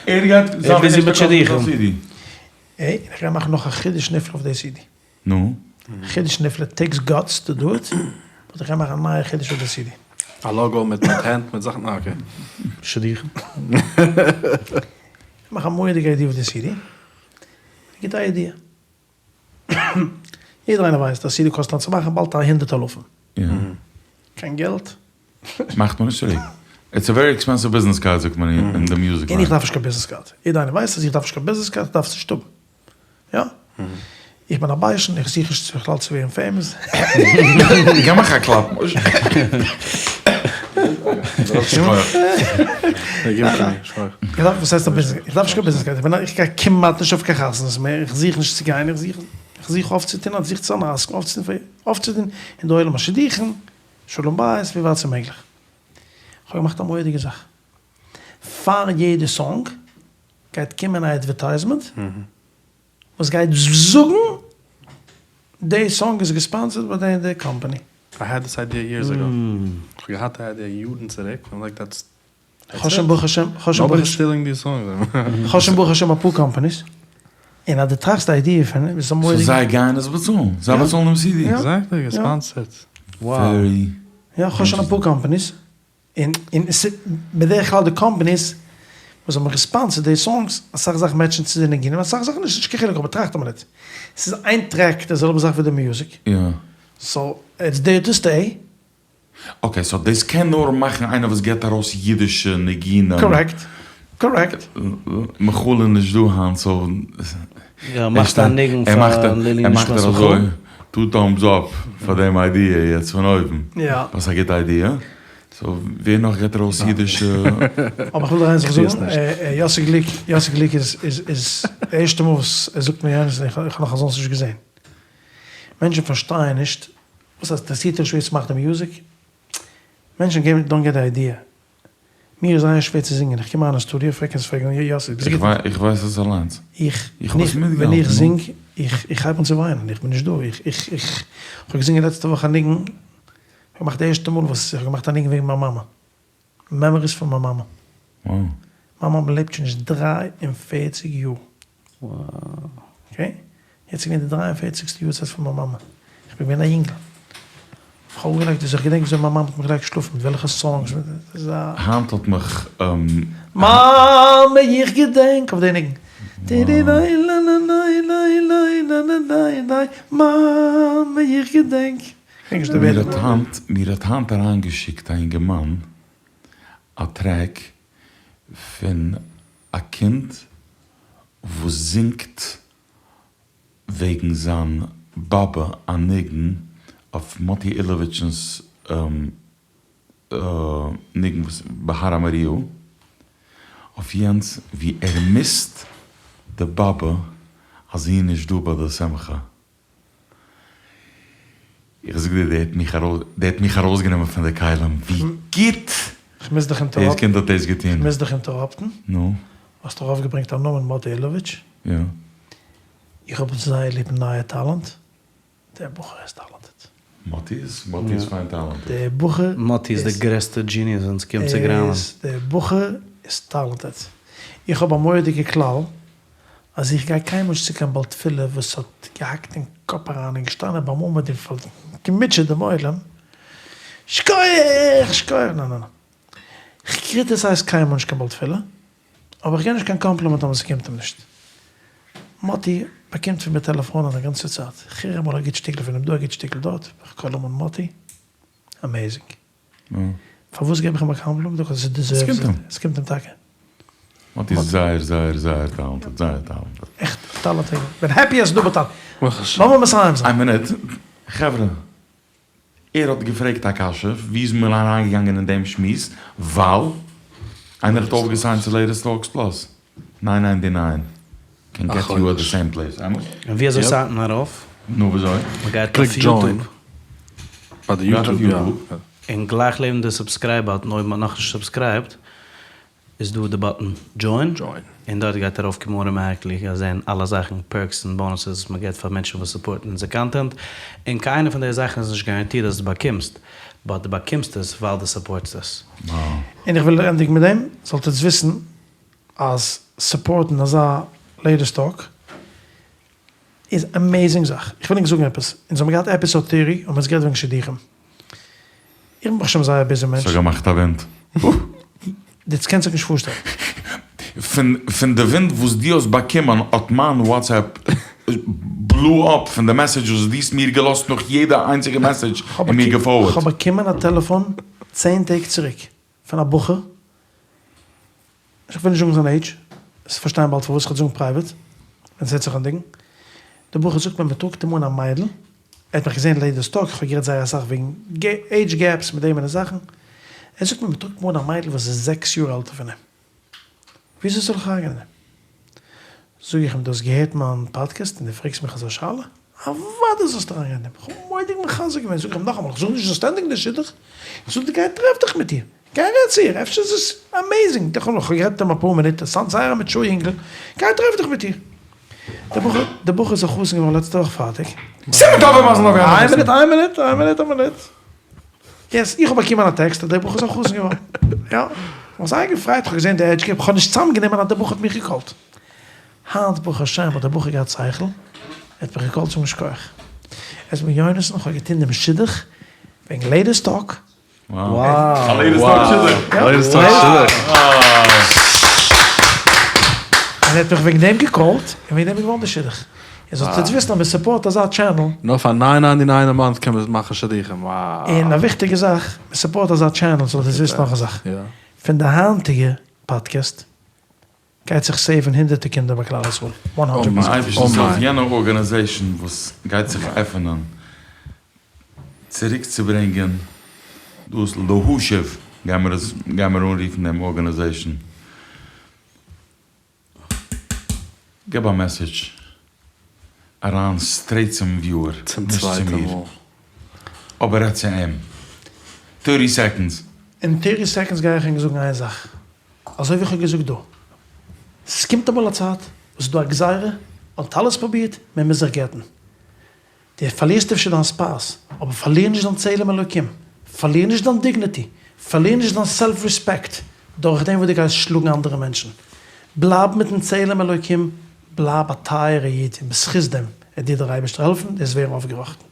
ער גייט זיין די ערשטע קויפן דיין סידי. און איך גיי מאכן נאך א חידוש נפלא אויף די סידי. נו? חידוש נפלא, טעיקס גאטס טו דו איט, באט איך גיי מאכן א נייע חידוש אויף די סידי. א לאגא מיט מיט הענט מיט זאכן אה אקעי. שידוכים. איך מאך א מורא'דיגע איידיע אויף די סידי. א גוטע איידיע. יעדער איינער ווייסט אז סידי קאסט היינט צו מאכן באלד א הונדערט אלפים. קיין געלט. מאכט מען נישט צוריק. איטס א ווערי עקספענסיוו ביזנעס קארד זאגט מען אין די מיוזיק ליין. און איך דארף נישט קיין ביזנעס קארד. יעדער איינער ווייסט אז איך דארף נישט קיין ביזנעס קארד, איך דארף עס נישט האבן. יא. איך בין א ביישן, איך זוך נישט בכלל צו ווערן פעימאס. גיב מיך א קלאפ משה. איך דארף, וואס הייסט א ביזנעס קארד? איך דארף נישט קיין ביזנעס קארד, איך בין, איך גיי כמעט נישט אויף קיין חתונות מער, איך זוך נישט צו גיין, איך זוך, איך זוך אויפצוטון, איך זוך צו זיין א עסקן, אויפצוטון, אויפצוטון אין די עולם השידוכים, שלום בית, ווי ווייט ס'איז מעגליך. איך האב געמאכט א מורא'דיגע זאך. פאר יעדע סאנג גייט קומען א אדווערטייזמענט וואס גייט זאגן די סאנג איז געספאנסערט ביי די און די קאמפאני. איי העד דיס איידיע יערס עגאו. כ'האב געהאט די איידיע יארן צוריק און לייק דעטס כ'האב שוין ברוך השם כ'האב שוין נאובאדי סטילינג דיס סאנגס. כ'האב שוין ברוך השם אפאר קאמפאניס און אז דו טראכסט די איידיע פון איז א מורא'דיגע. סאו זיי גייען עס באצאלן? זיי באצאלן דעם סידי? עקזעקטלי, געספאנסערט. ווערי. יא כ'האב שוין אפאר קאמפאניס. און און בדרך כלל די קאמפאניס. וואס האבן געספאנסערט די סאנגס, אסאך זאכן מעטשן צו די ניגונים אסאך זאכן נישט, נישט קיין חילוק אבער טראכט א מינוט, ס'איז איין טרעק די זעלבע זאך ווי די מיוזיק, סאו איטס דעיר טו סטעי. אקעי סאו דאס קען נאר מאכן איינער וואס געבט ארויס אידישע ניגונים. קארעקט. קארעקט. מיכאל איז נישט דא היינט סאו. יא מאכט א ניגון פאר לעילוי ער מאכט נשמת ער מיכאל. אזוי טו טאמבס אפ פאר דעם איידיע יעצט פון אויבן. יא. וואס א גוטע איידיע. סאו ווער נאך געבט ארויס אידישע. אבער איך וויל דיר איין זאך זאגן, יאסי גליק, יאסי גליק איז איז איז די ערשטע מאל וואס ער זאגט מיר יענץ און איך האב נאך אזאנס נישט געזען. מענטשן פארשטייען נישט וואס הייסט אינטערעסירט דיך נישט ווער ס'מאכט די מיוזיק? מענטשן געבן דאנט געט די איידיע. מיר איז זייער שווער צו זינגען, איך קום אריין אין סטודיאו פרעג קענסט פרעגן יאסי ביסט גוט? איך ווייס עס אליינס. איך איך האב עס מיטגעהאלטן. ווען איך זינג איך איך הייב אן צו וויינען, איך בין נישט דא, איך איך איך האב געזינגען לעצטע וואך א ניגון, איך האב געמאכט די ערשטע מאל וואס איך האב געמאכט א ניגון וועגן מיין מאמע, מעמאריס פון מיין מאמע. מיין מאמע לעבט שוין נישט 43 יאר. אקעי? יעצט איז געווען די דריי און פערציגסטע יארצייט פון מיין מאמע. איך בין געווען א יונגל. איך האב אנגעלייגט וויאזוי איך געדענק וויאזוי מיין מאמע האט מיך געלייגט שלאפן, מיט וועלכע סאנגס, ס'איז א. היינט האט מיך. מאמע איך געדענק אויף די ניגון. מאמע איך געדענק. מיר האט היינט מיר האט היינט אריינגעשיקט א אינגערמאן א טרעק פון א קינד וואס זינגט וועגן זיין באבע א ניגון אויף מאטי אילאוויטש'נס ניגון וואס בהר המוריה, אויף יענץ ווי ער מיסט די באבע אז זי איז נישט דא ביי די שמחה. איך זאג דיר, דער האט מיך ארויס, דער האט מיך ארויסגענומען פון די כלים, ווי גוט דאס קינד האט דאס געטון. כ'מוז דיך אינטעראפטן. נו? האסט ארויפגעברענגט א נאמען מאטי אילאוויטש. יא. איך האב זייער ליב נייע טאלענט. דער בחור איז טאלענטעד. מאטי איז? מאטי איז פיין טאלענטעד. דער בחור איז. מאטי איז די גרעסטע דזשיניעס ווען ס'קומט צו גראמען. דער בחור איז טאלענטעד. איך האב א מורא'דיגע כלל אז איך גיי קיינמאל נישט צו קיין בעל תפילה וואס האט געהאקט אין קאפ אריין און געשטאנען ביים עמוד און געמוטשעט דעם עולם, שכוח! שכוח! ניין ניין ניין. כ'קריטיסייז קיינמאל נישט קיין בעל תפילה, אבער איך גיב נישט קיין קאמפלימענט אויב ס'קומט אים נישט. מאטי באקומט פון מיר טעלעפאנען א גאנצע צייט, כ'הער אמאל א גוט שטיקל פון אים דא א גוט שטיקל דארט, כ'קאל אים אן מאטי, אמעיזינג. פארוואס געב איך אים א קאמפלימענט? ביקאוז הי דיזערווס איט. עס קומט אים טאקע. מאטי איז זייער זייער זייער טאלענטעד, זייער טאלענטעד. עכט טאלענטעד. כ'בין העפי אז ס'דא טאלענט. לאמיר מסיים זיין. איין מינוט, חברה. ער האט געפרעגט א קשיא, ווי איז מען אריינגעגאנגען אין דעם שמועס? ווייל איינער האט אויפגעסיינט צו לעיטעסט טאלקס פלאס, ניין ניינטי ניין קען געט יו עט די סעים פלעיס, אמת? און ווי אזוי סיינט מען ארויף? נו וויאזוי? מען גייט אויף יוטוב. ביי די יוטוב יא. און גלייך לעבן די סובסקרייב באטן אויב מען האט נאכנישט סובסקרייבט איז דא די באטן דזשוין און דארט גייט ארויף קומען אוטומעטיקלי גייסט זען אלע זאכן פערקס און באנוסעס וואס מען געט פאר מענטשן וואס סופארטן אונזער קאנטענט און קיין איינע פון די זאכן איז נישט גאראנטירט אז דו באקומסט באט דו באקומסט עס ווייל דו סופארטסט עס. און איך וויל ענדיגן מיט דעם, זאלט עטס וויסן אז סופארטן אזא לעיטעסט טאלק איז עמעזינג זאך, איך וויל ענק זאגן עפעס, אונז האבן געהאט עפיסאד טערטי האבן אונז גערעדט וועגן שידוכים, איך בין ברוך השם זייער א ביזי מענטש. ס'האט געמאכט א ווינט. דו קענסט זיך נישט פארשטעלן. פון פון די ווינט וואס דו האסט באקומען האט מיין וואטסעפפ בלו אפ פון די מעסעדזש וואס דו האסט מיר געלאזט נאך יעדע איינציגע מעסעדזש און מיר געפארווערד. כ'האב באקומען א טעלעפאן צען טעג צוריק פון א בחור איך וויל נישט זאגן זיין עידזש, וועסט פארשטיין באלד פארוואס, כ'וועל זאגן פרייוועט ווען ס'וועט זיך ענדיגן. דער בחור זאגט מיר מ'טראגט אים אן א מיידל, ער האט מיך געזען לעיטעסט טאלק, איך האב גערעדט זייער אסאך וועגן עידזש געפס מיט דעם און די זאכן, ער זאגט מיר מ'טראגט אים אן א מיידל וואס איז זעקס יאר עלטער פון אים, וויאזוי זאל איך אריינגיין אין דעם? זאג איך אים דו האסט געהערט מיין פאדקעסט און דו פרעגסט מיך אזא שאלה? אוודאי זאלסטו אריינגיין אין דעם, איך האב מורא'דיג מחזק געווען, זאג איך אים נאכאמאל, איך זאג נישט דו זאלסט ענדיגן די שידוך, איך זאג דיר גיי טרעף דיך מיט איר, גיי רעד צו איר, אפשר איז עס אמעיזינג, איך האב גערעדט מיט אים אפאר מינוט, ער סאונדט זייער א מעטשור יונגל, גיי טרעף דיך מיט איר. דער בחור, דער בחור איז א חתן געווארן לעצטע וואך פרייטאג. סימן טוב ומזל טוב איין מינוט, איין מינוט, איין מינוט, איין מינוט. יעס, איך האב באקומען א טעקסט אז דער בחור איז א חתן געווארן. יא, איך האב זייער געפרייט, איך האב געזען די עידזש געפ, איך האב נישט צוזאמגענומען אז דער בחור האט מיך געקאלט. היינט ברוך השם האט דער בחור געהאט שכל, ער האט מיך געקאלט זאגן שכוח. ער זאגט מיר יונתן, איך האב געטון דעם שידוך וועגן לעיטעסט טאלק, א לעיטעסט טאלק שידוך! ער האט מיך וועגן דעם געקאלט, און וועגן דעם איז געווארן די שידוך. איר זאלט יעצט וויסן אז מען סופארט אזא טשענעל. נאר פאר ניין ניינטי ניין א מאנט קען מען מאכן שידוכים, wow. און א וויכטיגע זאך, מען סופארט אזא טשענעל, זאלט איר וויסן נאך א זאך. פון די היינטיגע פאדקעסט גייט זיך סעיוון הונדערטער קינדער ביי כלל ישראל, וואן האנדרעט פערסענט. אייבערשטנ'ס הילף יענע ארגאניזעישאן וואס גייט זיך עפענען צוריק צו ברענגען דאס להשיב גיימער עס גיימער אנרופן דעם ארגאניזעישאן געב א מעסעדזש אריין סטרעיט צום וויוער נישט צו מיר אבער רעד צו אים טערטי סעקאנדס. אין טערטי סעקאנדס גיי איך ענק זאגן איין זאך. אזוי ווי איך האב געזאגט דא, ס'קומט אמאל א צייט וואס ס'איז דא א גזירה, מען האט אלעס פרובירט, מען מוז זיך גט'ן. דו פארלירסט אפשר דיין spouse, אבער פארליר נישט דיין צלם אלוקים, פארליר נישט דיין dignity, פארליר נישט דיין self respect דורך דעם וואס דו גייסט שלאגן אנדערע מענטשן. בלייב מיט'ן צלם אלוקים, בלייב א טייערע איד, און בזכות דעם וועט דיר דער אייבערשטער העלפן דו וועסט ווערן אויפגעראכטן.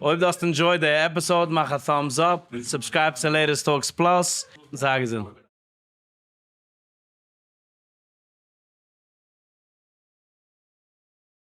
אויב דו האסט enjoyed די episode מאך א thumbs up, subscribe צו Latest Talks Plus, זיי געזונט.